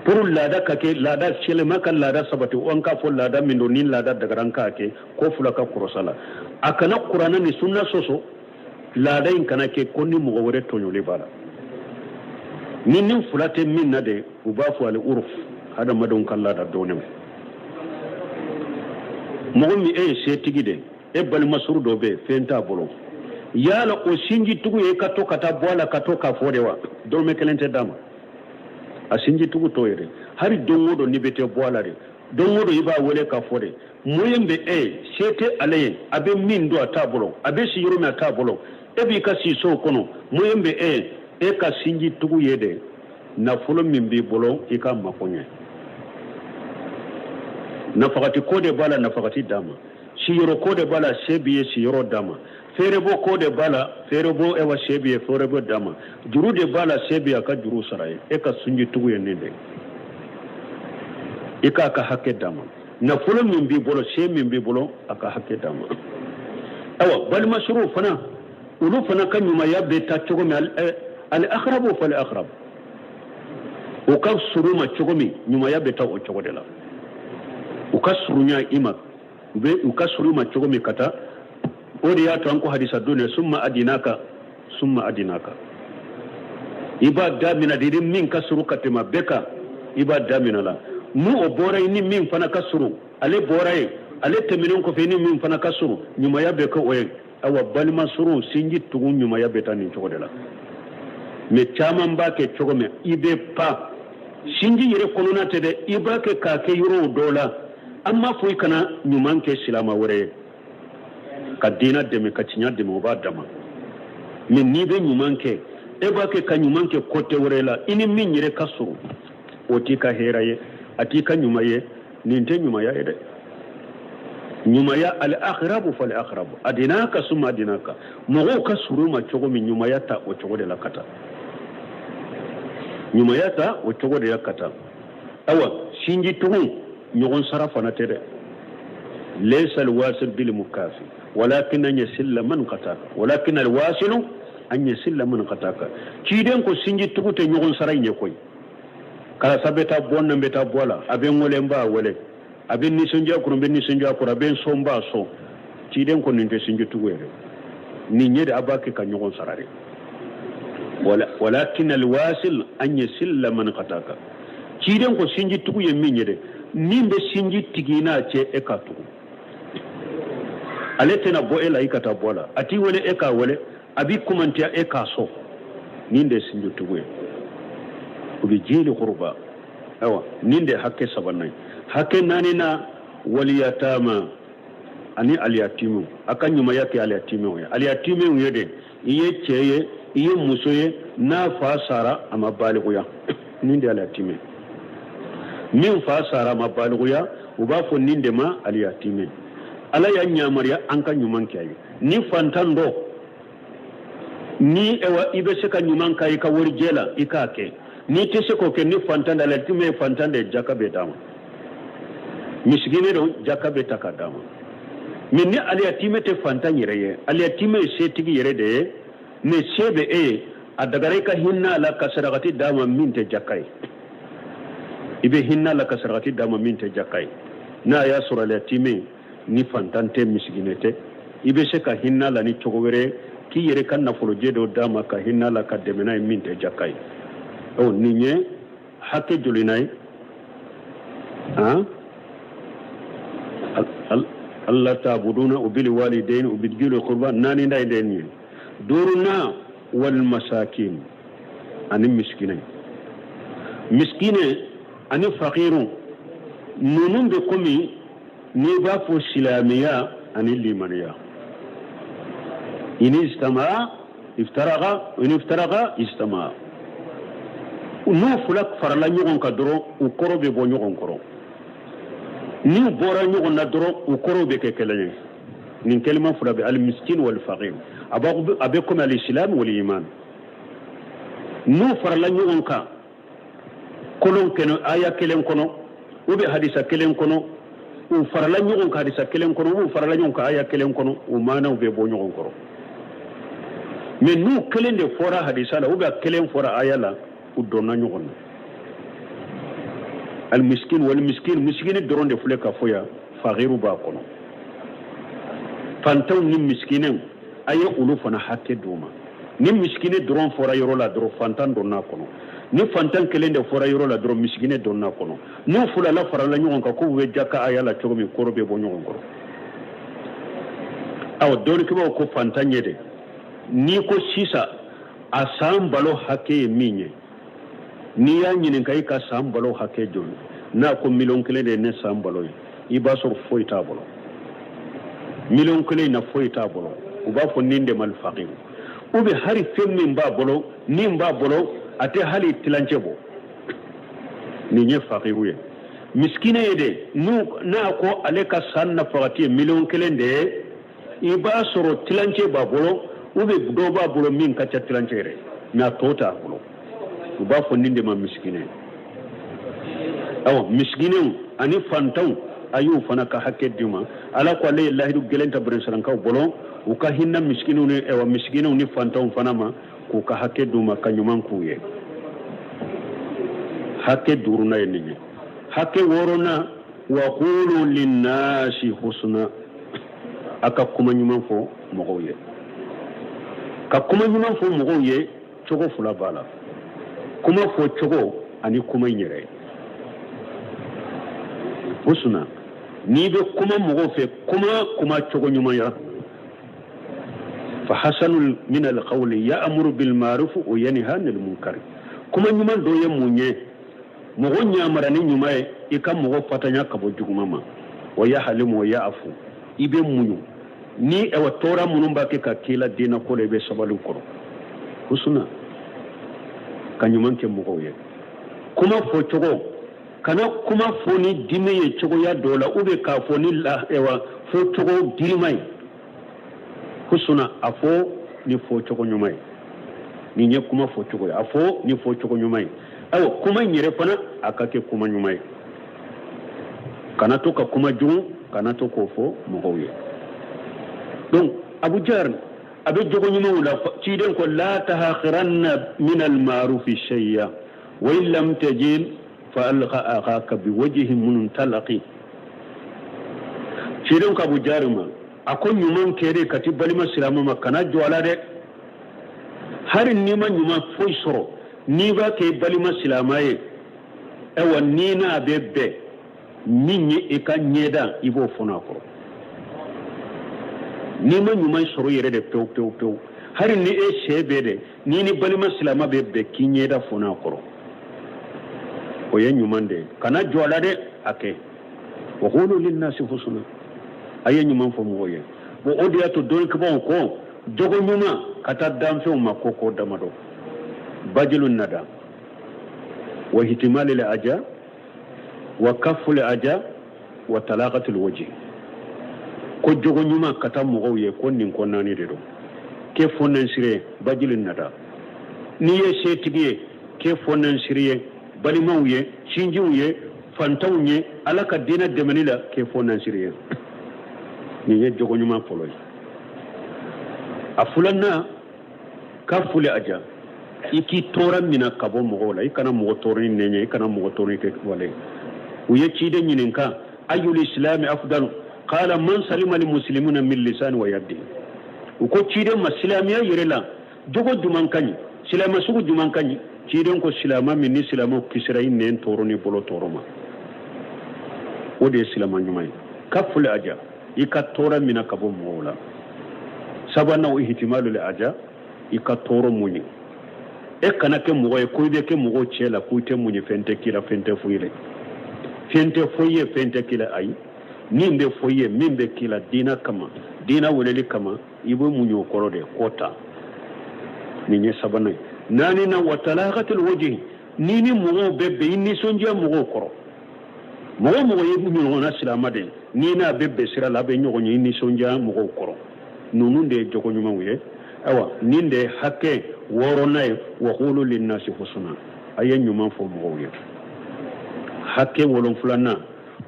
pour laada ka kɛ laada silamɛ ka laada sabati an k'a fɔ laada min don ni laada dagara an k'a kɛ ko fila ka kɔlɔsi a la a kana kuranɛ ni sunna sɔsɔ laada in kana kɛ ko ni mɔgɔ wɛrɛ tɔɲɔli b'a la ni nin fila tɛ min na de u b'a fɔ ale uruf hadamadenw ka laada dɔnnen mɔgɔ min e ye setigi de e balimasuru dɔ bɛ yen fɛn t'a bolo yala o sinjitugu ye ka to ka taa bɔ a la ka to k'a fɔ de wa dɔrɔmɛ kelen tɛ d'a ma a sinjitugu t'o ye dɛ hali don o don n'i bɛ tɛ bɔ a la de don o don i b'a wele k'a fɔ de moyen bɛ e ye se tɛ ale ye a bɛ min dun a t'a bolo a bɛ si yɔrɔ min a t'a bolo e b'i ka siso kɔnɔ moyen bɛ e ye e ka sinji tugu ye de nafolo min b'i bolo i ka mako ɲɛ nafagati ko de b'a la nafagati d'a ma siyɔrɔ ko de b'a la se b'i ye siyɔrɔ d'a ma fɛɛrɛbɔ ko de b'a la fɛɛrɛbɔ ewa se b'i ye fɛɛrɛbɔ d'a ma juru de b'a la se b'i ye a ka juru sara ye e ka sinji tugu ye nin de i k'a ka hakɛ d'a ma nafolo min b'i bolo se min b'i bolo a ka hakɛ d'a ma awa balimasuruw fana olu fana ka ɲumanya bɛ taa cogo min al akrabu fal akrab u ka surun ma cogo min ɲumanya bɛ taa o cogo de la u ka surunya i ma u bɛ u ka surun i ma cogo min ka taa o de y'a to an ko hadisa don ne summa adinaka summa adinaka i b'a damina de ni min ka surun ka tɛmɛ bɛɛ kan i b'a damina la n'o o bɔra yen ni min fana ka surun ale bɔra yen ale tɛmɛnen kɔfɛ ni min fana ka surun ɲumanya bɛ kɛ o ye awa balima surun sinji tugu ɲumanya bɛ taa nin cogo de la mais caman b'a kɛ cogo min i bɛ pan sinji yɛrɛ kɔnɔna tɛ dɛ i b'a kɛ k'a kɛ yɔrɔw dɔw la an m'a fɔ i kana ɲuman kɛ silama wɛrɛ ye ka diina dɛmɛ ka tiɲɛ dɛmɛ o b'a dama mais n'i bɛ ɲuman kɛ e b'a kɛ ka ɲuman kɛ côté wɛrɛ la i ni min yɛrɛ ka surun o t'i ka hɛrɛ ye a t'i ka ɲuman ye nin tɛ ɲumanya ye dɛ ɲumanya al akrabu fal akrabu adinaka summa adinaka mɔgɔw ka surun ma cogo min ɲumanya ta o cogo de la ka taa ɲumanya ta o cogo de la ka taa awa sinji tugu ɲɔgɔn sara fana tɛ dɛ laysa alwasil bil mukafi walakin an yasila man qataka walakin alwasilu an yasila man qataka ciden ko sinji tugu tɛ ɲɔgɔn sara in ye koyi karisa bɛ taa bɔ na n bɛ taa bɔ la a bɛ n wele n b'a wele a bɛ nisɔndiya kɔrɔ n bɛ nisɔndiya kɔrɔ a bɛ n sɔn n b'a sɔn ciden ko nin tɛ sinji tugu yɛrɛ nin ye de a b'a kɛ ka ɲɔgɔn sara de walakin alwasil an yasila man qataka ciden ko sinji tugu ye min ye dɛ min bɛ sinji tigɛ i n'a cɛ e k'a tugu ale tɛna bɔ e la i ka taa bɔ a la a t'i wele e k'a wele a b'i kumantiya e k'a sɔn nin de ye sinji tugu ye o bɛ jeli kuruba ayiwa nin de ye hakɛ sabanan ye hakɛ naaninan waliyatama ani aliyatimu a ka ɲumanya kɛ aliyatimew ye aliyatimew ye de i ye cɛ ye i ye muso ye n'a fa sara a ma balikuya nin de ye aliyatime min fa sara a ma balikuya u b'a fɔ nin de ma aliyatime ala y'a yamaruya an ka ɲuman kɛ a ye ni fantan dɔ ni ewa i bɛ se ka ɲuman k'a i ka warijɛ la i k'a kɛ n'i tɛ se k'o kɛ ni fantan de aliyatime ye fantan de jaka bɛ d'a ma misikine don jaka bɛ ta ka d'a ma mais ni aliyatime tɛ fantan yɛrɛ ye aliyatime ye setigi yɛrɛ de ye mais se bɛ e ye a dagara i ka hinɛ a la ka sarakati d'a ma min tɛ jaka ye i bɛ hinɛ a la ka sarakati d'a ma min tɛ jaka ye n'a y'a sɔrɔ aliyatime ni fantan tɛ misikinɛ tɛ i bɛ se ka hinɛ a la ni cogo wɛrɛ k'i yɛrɛ ka nafolojɛ dɔ d'a ma ka hinɛ a la ka dɛmɛ n'a ye min tɛ jaka ye ɔ nin ye hakɛ joli na ye han alla ta'buduna wa bil walidain wa bil qurba naani da ye nin ye duurunan wal masakin ani misikinɛ misikinɛ ani fakiru ninnu bɛ komi n'i b'a fɔ silamɛya ani limaniya in ijtama'a iftaraqa in iftaraqa ijtama'a n'u fila farala ɲɔgɔn kan dɔrɔn u kɔrɔ bɛ bɔ ɲɔgɔn kɔrɔ n'u bɔra ɲɔgɔn na dɔrɔn u kɔrɔw bɛ kɛ kelen ye nin kalima fila bɛ al miskin wal faqir a bɛ komi al islam wal iman. N'u farala ɲɔgɔn kan kolon kɛnɛ aya kelen kɔnɔ ou bien hadisa kelen kɔnɔ, u farala ɲɔgɔn kan hadisa kelen kɔnɔ, u farala ɲɔgɔn kan aya kelen kɔnɔ, u maanaw bɛ bɔ ɲɔgɔn kɔrɔ. Mais n'u kelen de fɔra hadisa la ou bien kelen fɔra aya la, u donna ɲɔgɔn na. Almiskin wal miskin, miskini dɔrɔn de filɛ ka fɔ yan, fagiru b'a kɔnɔ. Fantanw ni miskinɛw, a ye olu fana hakɛ d'u ma. Ni misikini dɔrɔn fɔra yɔrɔ la dɔrɔn, fantan donna a kɔnɔ. Ni fantan kelen de fɔra yɔrɔ la dɔrɔn, misikini donna a kɔnɔ. N'u filala farala ɲɔgɔn kan k'u bɛ jaka aya la cogo min, kɔrɔ bɛ bɔ ɲɔgɔn kɔrɔ. Awa, dɔnnikɛbaaw ko fantan ye de, n'i ko sisan a san balo hakɛ ye min ye, n'i y'a ɲininka i ka san balo hakɛ joli, n'a ko 1,000,000 de ye ne san balo ye, i b'a sɔrɔ foyi t'a bolo. 1,000,000 in na foyi t'a bolo. U b'a fɔ nin de ma fakiru. Ou bien hali fɛn min b'a bolo, min b'a bolo, a tɛ hali tilancɛ bɔ. Nin ye fakiru ye. Misikina ye de, n'a ko ale ka san nafagati ye 1,000,000 de ye, i b'a sɔrɔ tilancɛ b'a bolo ou bien dɔ b'a bolo min ka ca tilancɛ yɛrɛ, mais a tɔ t'a bolo. U b'a fɔ nin de ma misikinɛ. Awa, misikinɛw ani fantanw, a y'u fana ka hakɛ d'u ma. Ala ko ale ye lahidu gɛlɛn ta banisarankaw bolo, u ka hinɛ misikinɛw ni, awa, misikinɛw ni fantanw fana ma, k'u ka hakɛ d'u ma, ka ɲuman k'u ye. Hakɛ duurunan ye nin ye. Hakɛ wɔɔrɔnan, wa qulu linnasi husna, a ka kuma ɲuman fɔ mɔgɔw ye. Ka kuma ɲuman fɔ mɔgɔw ye, cogo fila b'a la: kuma fɔ cogo ani kuma in yɛrɛ. Husna, n'i bɛ kuma mɔgɔw fɛ, kuma cogo ɲuman ya. Fa hasanu min alqawli ya'muru bil ma'ruf wa yanha 'anil munkar. Kuma ɲuman dɔ ye mun ye? Mɔgɔ ɲamara ni ɲuman ye, i ka mɔgɔ fatanya ka bɔ juguman ma. Wa yahlimu wa ya'fu, i bɛ muɲu ni ɛwà tɔɔrɔ minnu b'a kɛ ka k'i la diinɛ ko la, i bɛ sabali kɔrɔ. Husna, ka ɲuman kɛ mɔgɔw ye. Kuma fɔ cogo, kana kuma fɔ ni dimi ye cogoya dɔ la, ou bien k'a fɔ ni la ɛwà fɔ cogo girima ye. Husna, a fɔ ni fɔ cogo ɲuman ye. Nin ye kuma fɔ cogo ye, a fɔ ni fɔ cogo ɲuman ye. Ayiwa, kuma in yɛrɛ fana, a ka kɛ kuma ɲuman ye. Kana to ka kuma jugu, kana to k'o fɔ mɔgɔw ye. Donc Abu Jar a bɛ jogo ɲumanw la. Ciden ko la tahaqiranna min al-ma'rufi shay'a wa in lam tajid fa alqa akhaka bi wajhin muntalaqi. Ciden ko Abu Jar ma, a ko ɲuman kɛ ka ti balima silamɛ ma, kana jɔ a la dɛ. Hali n'i ma ɲuman foyi sɔrɔ, n'i b'a kɛ balima silamɛ ye, ayiwa, n'i n'a bɛ bɛn min ye, i ka ɲɛda i b'o fɔnɔ a kɔrɔ. N'i ma ɲuman sɔrɔ yɛrɛ de pewu pewu pewu, hali ni e sɛ bɛ dɛ, n'i ni balima silamɛ bɛ bɛn, k'i ɲɛda fɔnɔ a kɔrɔ, o ye ɲuman de ye. Kana jɔ a la dɛ, a kɛ. Wa qulu linnasi husna, a ye ɲuman fɔ mɔgɔw ye. Bon, o de y'a to dɔnnikɛbaaw ko jogo ɲuman ka taa danfɛnw ma ko ko damadɔ: bajilu nada wa ihtimali aja wa kaful aja wa talaqatul wajhi. Ko jogo ɲuman ka taa mɔgɔw ye, ko nin ko naani de don. Kɛ fɔnɛnsiri ye, bajilu nada. N'i ye setigi ye, kɛ fɔnɛnsiri ye balimaw ye, sinjiw ye, fantanw ye, Ala ka diinɛ dɛmɛni la, kɛ fɔnɛnsiri ye. Nin ye jogo ɲuman fɔlɔ ye. A filanan, kaful aja, i k'i tɔɔrɔ minɛ ka bɔ mɔgɔw la. I kana mɔgɔ tɔɔrɔ ni nɛn ye, i kana mɔgɔ tɔɔrɔ kɛ wale. U ye ciden ɲininka: ayul islami afdal? Qala man salima al muslimuna min lisani wa yadi. U ko ciden ma, silamɛya yɛrɛ la jogo juman ka ɲi, silamɛ sugu juman ka ɲi? Ciden ko silamɛ min ni silamɛw kisira i nɛn tɔɔrɔ ni bolo tɔɔrɔ ma, o de ye silamɛ ɲuman ye. Kaful aja, i ka tɔɔrɔ minɛ ka bɔ mɔgɔw la. Sabanan, ihtimalul aja, i ka tɔɔrɔ muɲu. E kana kɛ mɔgɔ ye ko i bɛ kɛ mɔgɔw cɛ la ko i tɛ muɲu, fɛn tɛ k'i la, fɛn tɛ foyi ye, fɛn tɛ foyi ye, fɛn tɛ k'i la. Ayi, min bɛ foyi ye, min bɛ k'i la diinɛ kama, diinɛ weleli kama, i bɛ muɲu o kɔrɔ de k'o ta. Nin ye sabanan ye. Naaninan, wa talaqatul wajhi, n'i ni mɔgɔw bɛ bɛn, i nisɔndiya mɔgɔw kɔrɔ. Mɔgɔ mɔgɔ ye ɲɔgɔnna silamɛ de ye, n'i n'a bɛ bɛn sira la, a bɛ ɲɔgɔn ye, i nisɔndiya mɔgɔw kɔrɔ. Ninnu de ye jogo ɲumanw ye. Ayiwa, nin de ye hakɛ Wɔɔrɔnan ye wa qulu linnasi husna, a ye ɲuman fɔ mɔgɔw ye. Hakɛ wolonfilanan,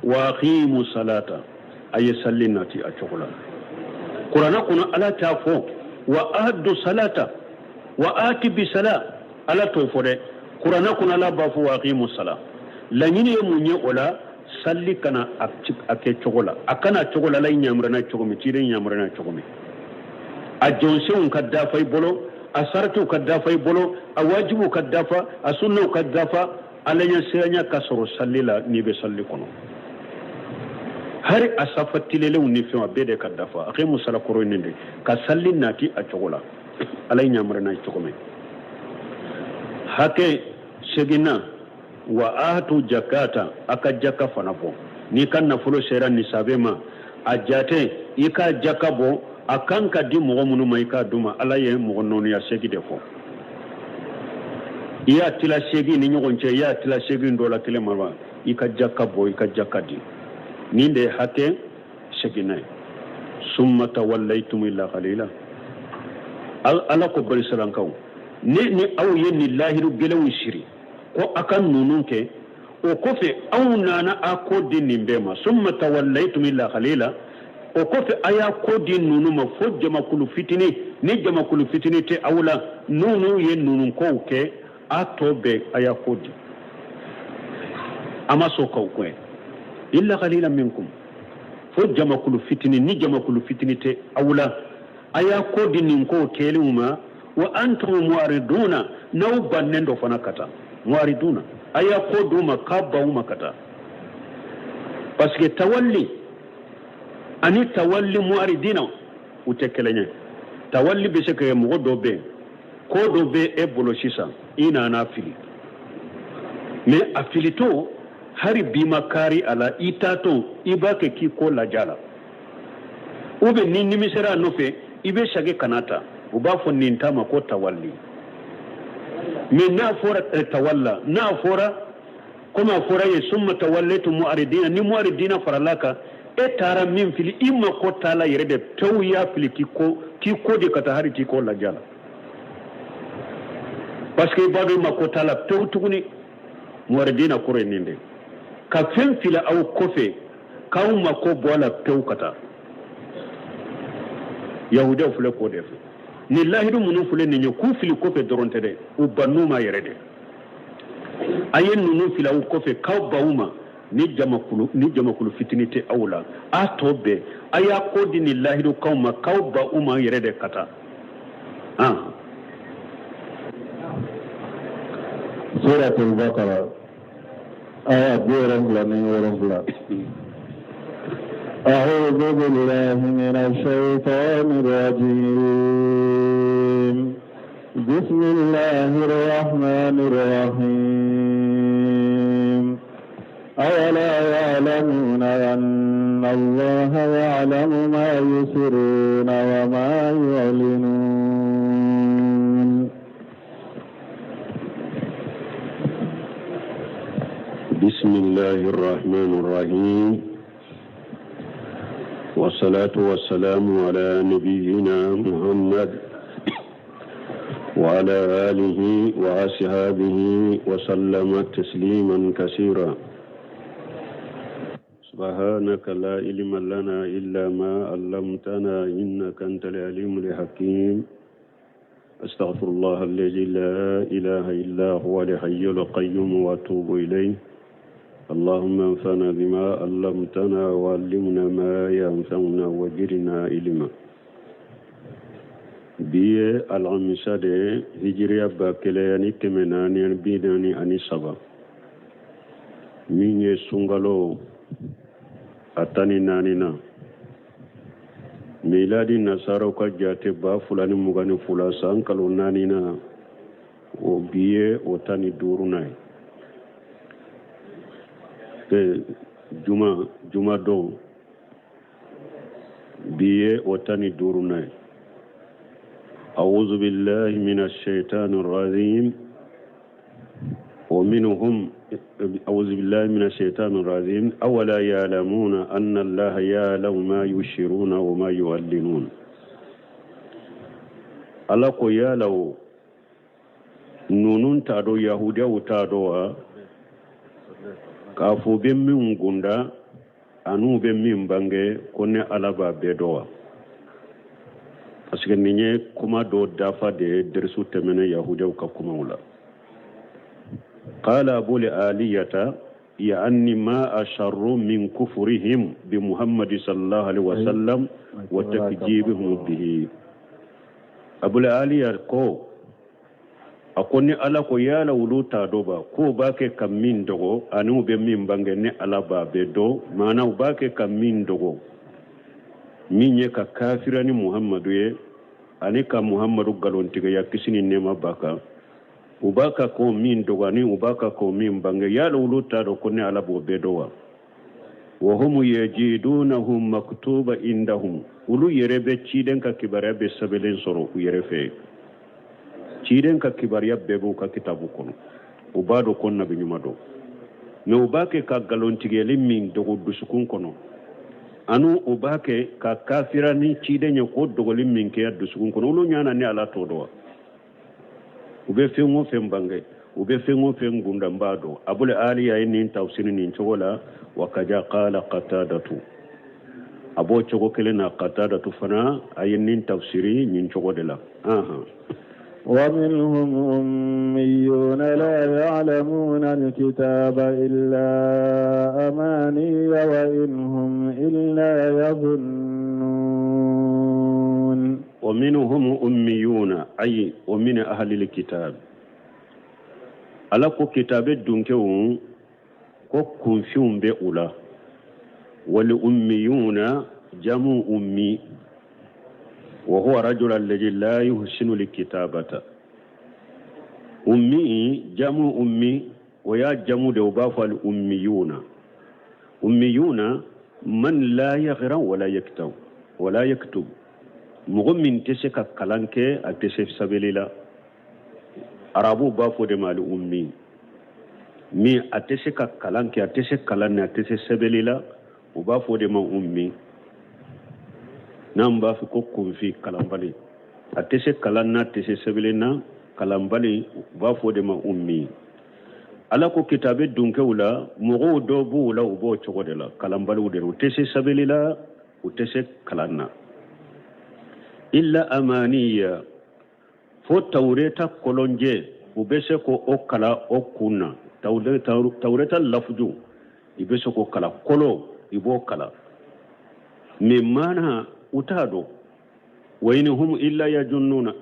wa aqimu salata, a ye salli nati a cogo la. Kuranɛ kɔnɔ, Ala t'a fɔ wa addu salata wa ati bi sala, Ala t'o fɔ dɛ. Kuranɛ kɔnɔ, Ala b'a fɔ wa aqimu sala. Laɲini ye mun ye o la? Salli kana a kɛ cogo la, a kana cogo la, Ala ye yamaruya n'a cogo min, ciden yamaruya n'a cogo min, a jɔnsenw ka dafa i bolo, a saratiw ka dafa i bolo, a wajibiw ka dafa, a sunnaw ka dafa, Ala ɲɛ siranya ka sɔrɔ salli la. N'i bɛ salli kɔnɔ, hari a safa tilelenw ni fɛnw, a bɛɛ de ka dafa. Aqimu sala kɔrɔ nin de, ka salli nati a cogo la, Ala ye yamaruya n'a cogo min. Hakɛ seginna, wa atu jakata, a ka jaka fana bɔ. N'i ka nafolo sera nisabe ma, a jate, i ka jaka bɔ. A kan ka di mɔgɔ minnu ma, i k'a d'u ma. Ala ye mɔgɔ nɔniya segi de fɔ. I y'a tila 8 ni ɲɔgɔn cɛ, i y'a tila 8 dɔ la kelen ma, i ka jaka bɔ, i ka jaka di. Nin de ye hakɛ seginna ye. Summa tawallaytum illa qalila. Ala ko banisalankaw, ne ni aw ye nin lahiru gɛlɛnw siri ko a ka ninnu kɛ, o kɔfɛ aw nana a ko di nin bɛɛ ma. Summa tawallaytum illa qalila, o kɔfɛ a y'a ko di ninnu ma, fo jamakulu fitini. Ni jamakulu fitini tɛ aw la, ninnu ye ninnu kow kɛ, a tɔ bɛɛ a y'a ko di, a ma sɔn k'aw kɛ. Illa qalila minkum, fo jamakulu fitini. Ni jamakulu fitini tɛ aw la, a y'a ko di nin kow kɛlenw ma. Wa antum mu'ariduna, n'aw bannen dɔ fana ka taa. Mu'ariduna, a y'a ko d'u ma k'a ban u ma ka taa, parce que tawalli ani tawalli mu'aridina u tɛ kelen ye. Tawalli bɛ se ka kɛ mɔgɔ dɔ bɛ yen, ko dɔ bɛ e bolo sisan, i nana fili, mais a filitɔ hali b'i ma kaari a la, i taatɔ i b'a kɛ k'i ko lajɛ a la, ou bien ni nimisera a nɔfɛ, i bɛ segin ka na ta. U b'a fɔ nin ta ma ko tawalli. Mais n'a fɔra tawalla, n'a fɔra komi a fɔra ye summa tawallaytum mu'aridina, ni mu'aridina farala kan, e taara min fili, i ma ko t'a la yɛrɛ de pewu, i y'a fili k'i ko de ka taa, hali k'i ko lajɛ la, parce que i b'a dɔn i ma ko t'a la pewu tuguni. Mu'aridina kɔrɔ ye nin de, ka fɛn fili aw kɔfɛ k'aw ma ko bɔ a la pewu ka taa. Yahudiyaw filɛ k'o de fɛ. Nin lahidu minnu filɛ nin ye, k'u fili kɔfɛ dɔrɔn tɛ dɛ, u bann'u ma yɛrɛ de. A ye ninnu fili aw kɔfɛ k'aw ban u ma, ni jamakulu fitini tɛ aw la, a tɔ bɛɛ a y'a ko di nin lahidukanw ma k'aw ban u ma yɛrɛ de ka taa han. Suratul Baqara, aya 77. أعوذ بالله من الشيطان الرجيم. بسم الله الرحمن الرحيم. أولا يعلمون أن الله يعلم ما يسرون وما يعلنون. بسم الله الرحمن الرحيم، والصلاة والسلام على نبينا محمد وعلى آله وأصحابه وسلم تسليما كثيرا. سبحانك لا علم لنا إلا ما علمتنا إنك أنت العليم الحكيم. أستغفر الله الذي لا إله إلا هو الحي القيوم وأتوب إليه. اللهم انفعنا بما علمتنا وعلمنا ما ينفعنا وزدنا علما. Bi ye alamisa de ye, hijiriya 1443, min ye sunkalo a 14 na, miladi nasaraw ka jate 2022 san kalo naani na, o bi ye o 15 na ye, juma juma don, bi ye o 15 na ye. أعوذ بالله من الشيطان الرجيم. ومنهم، أعوذ بالله من الشيطان الرجيم، أولا يعلمون أن الله يعلم ما يسرون وما يعلنون. Ala ko yala o Ninnu t'a dɔn, yahudiyaw t'a dɔn wa k'a fɔ u bɛ min gunda an'u bɛ min bange, ko ne Ala b'a bɛɛ dɔn wa? Parce que nin ye kuma dɔ dafa de ye derisu tɛmɛnen yahudiyaw ka kumaw la. Qala abul aliyata yaani ma asharru min kufrihim bi Muhammadi sallallahu alaihi wasallam wa takjibihim bihi. Abul aliya ko, a ko ni Ala ko yala olu t'a dɔn ba k'u b'a kɛ ka min dogo ani u bɛ min bange, ni Ala b'a bɛɛ dɔn? Maana u b'a kɛ ka min dogo, min ye ka kafira ni Muhammadu ye ani ka Muhammadu nkalontigiya, kisi ni nɛɛma b'a kan, u b'a ka ko min dogo ani u b'a ka ko min bange, yala olu t'a dɔn ko ni Ala b'o bɛɛ dɔn wa? Wa hum yajidunahu maktuba indahum, olu yɛrɛ bɛ ciden ka kibaruya bɛ sɛbɛnlen sɔrɔ u yɛrɛ fɛ. Ciden ka kibaruya bɛɛ b'u ka kitabu kɔnɔ, u b'a dɔn ko nabi ɲuman don, mais u b'a kɛ ka nkalontigɛli min dogo dusukun kɔnɔ ani u b'a kɛ ka kafira ni ciden ye ko dogoli min kɛ dusukun kɔnɔ, olu ɲana ni Ala t'o dɔn wa? U bɛ fɛn o fɛn bange, u bɛ fɛn o fɛn gunda, n b'a dɔn. Abul aliya ye nin tafsiri nin cogo la. Wa kaja qala Qatadatu, a b'o cogo kelen na, Qatadatu fana a ye nin tafsiri nin cogo de la. ومنهم أميون لا يعلمون الكتاب إلا أماني وإن هم إلا يظنون. ومنهم أميون أي ومن أهل الكتاب. Ala ko kitabe dunkew ko kunfinw bɛ u la. Wal ummiyuna jamu ummi wa huwa rajul alladhi la yuhsinu likitabata. Ummi, jamu ummi, o y'a jamu de, u b'a fɔ al ummiyuna. Ummiyuna man la yaqra wala yaktub wala yaktub, mɔgɔ min tɛ se ka kalan kɛ, a tɛ se sɛbɛnni la, arabuw b'a fɔ de ma al ummi. Min a tɛ se ka kalan kɛ, a tɛ se kalan na, a tɛ se sɛbɛnni la, u b'a fɔ de ma ummi. N'an b'a fɔ ko kunfin, kalanbali, a tɛ se kalan na, a tɛ se sɛbɛnni na, kalanbali, u b'a fɔ de ma ummi. Ala ko kitabe dunkew la, mɔgɔw dɔ b'u la, u b'o cogo de la, kalanbaliw de, u tɛ se sɛbɛnni la, u tɛ se kalan na. Illa amaniya, fo tawureta kɔlɔnjɛ, u bɛ se ko o kala o kun na. Tawureta lafuju, i bɛ se k'o kala, kɔlɔ i b'o kala, mais maana u t'a dɔn. Wa in hum illa yajunnuna,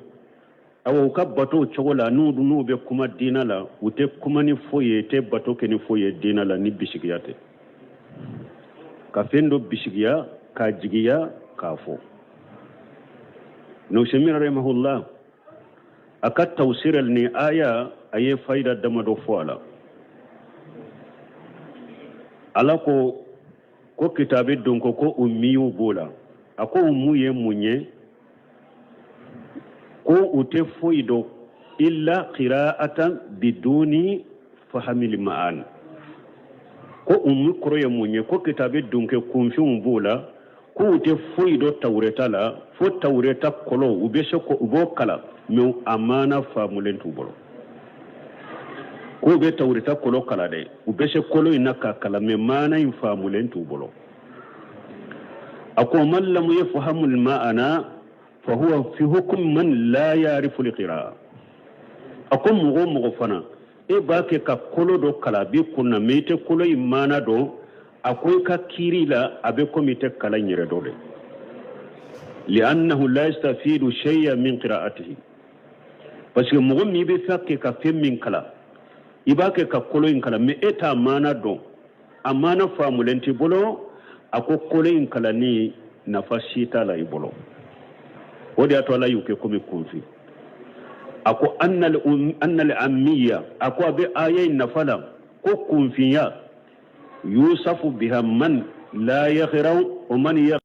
awa u ka bato cogo la, n'u bɛ kuma diina la, u tɛ kuma ni foyi ye, tɛ bato kɛ ni foyi ye diina la ni bisigiya tɛ, ka fɛn dɔ bisigiya k'a jigiya k'a fɔ. Nusaimin rahimahullah, a ka tafsir ni aya, a ye fayida damadɔ fɔ a la. Ala ko ko kitabe don ko ko ummiyu b'o la. A ko ummu ye mun ye? Ko u tɛ foyi dɔn illa qira'atan biduni fahamil ma'ani. Ko ummi kɔrɔ ye mun ye? Ko kitabe dunke kunfinw b'o la, ko u tɛ foyi dɔn tawureta la fo tawureta kɔlɔ, u bɛ se ko u b'o kalan, mais a maana faamulen t'u bolo. K'u bɛ tawureta kɔlɔ kalan dɛ, u bɛ se kɔlɔ in na k'a kalan, mais maana in faamulen t'u bolo. A ko man lam yafhamul ma'ana fa huwa fi hukm man la ya'rifu al-qira'a. A ko mɔgɔ o mɔgɔ fana e b'a kɛ ka kolo dɔ kalan, a b'i kun na, mais i tɛ kolo in maana dɔn, a ko i ka kiiri la, a bɛ komi i tɛ kalan in yɛrɛ dɔn dɛ. Li'annahu la yastafidu shay'an min qira'atihi, parce que mɔgɔ min bɛ fɛ kɛ ka fɛn min kalan, i b'a kɛ ka kolo in kalan, mais e t'a maana dɔn, a maana faamulen t'i bolo, a ko kolo in kalanni nafa si t'a la i bolo. O de y'a to Ala y'u kɛ komi kunfin. A ko annal ammiya, a ko a bɛ aya in nafa la ko kunfinya yusafu biha man la yakhra wa man.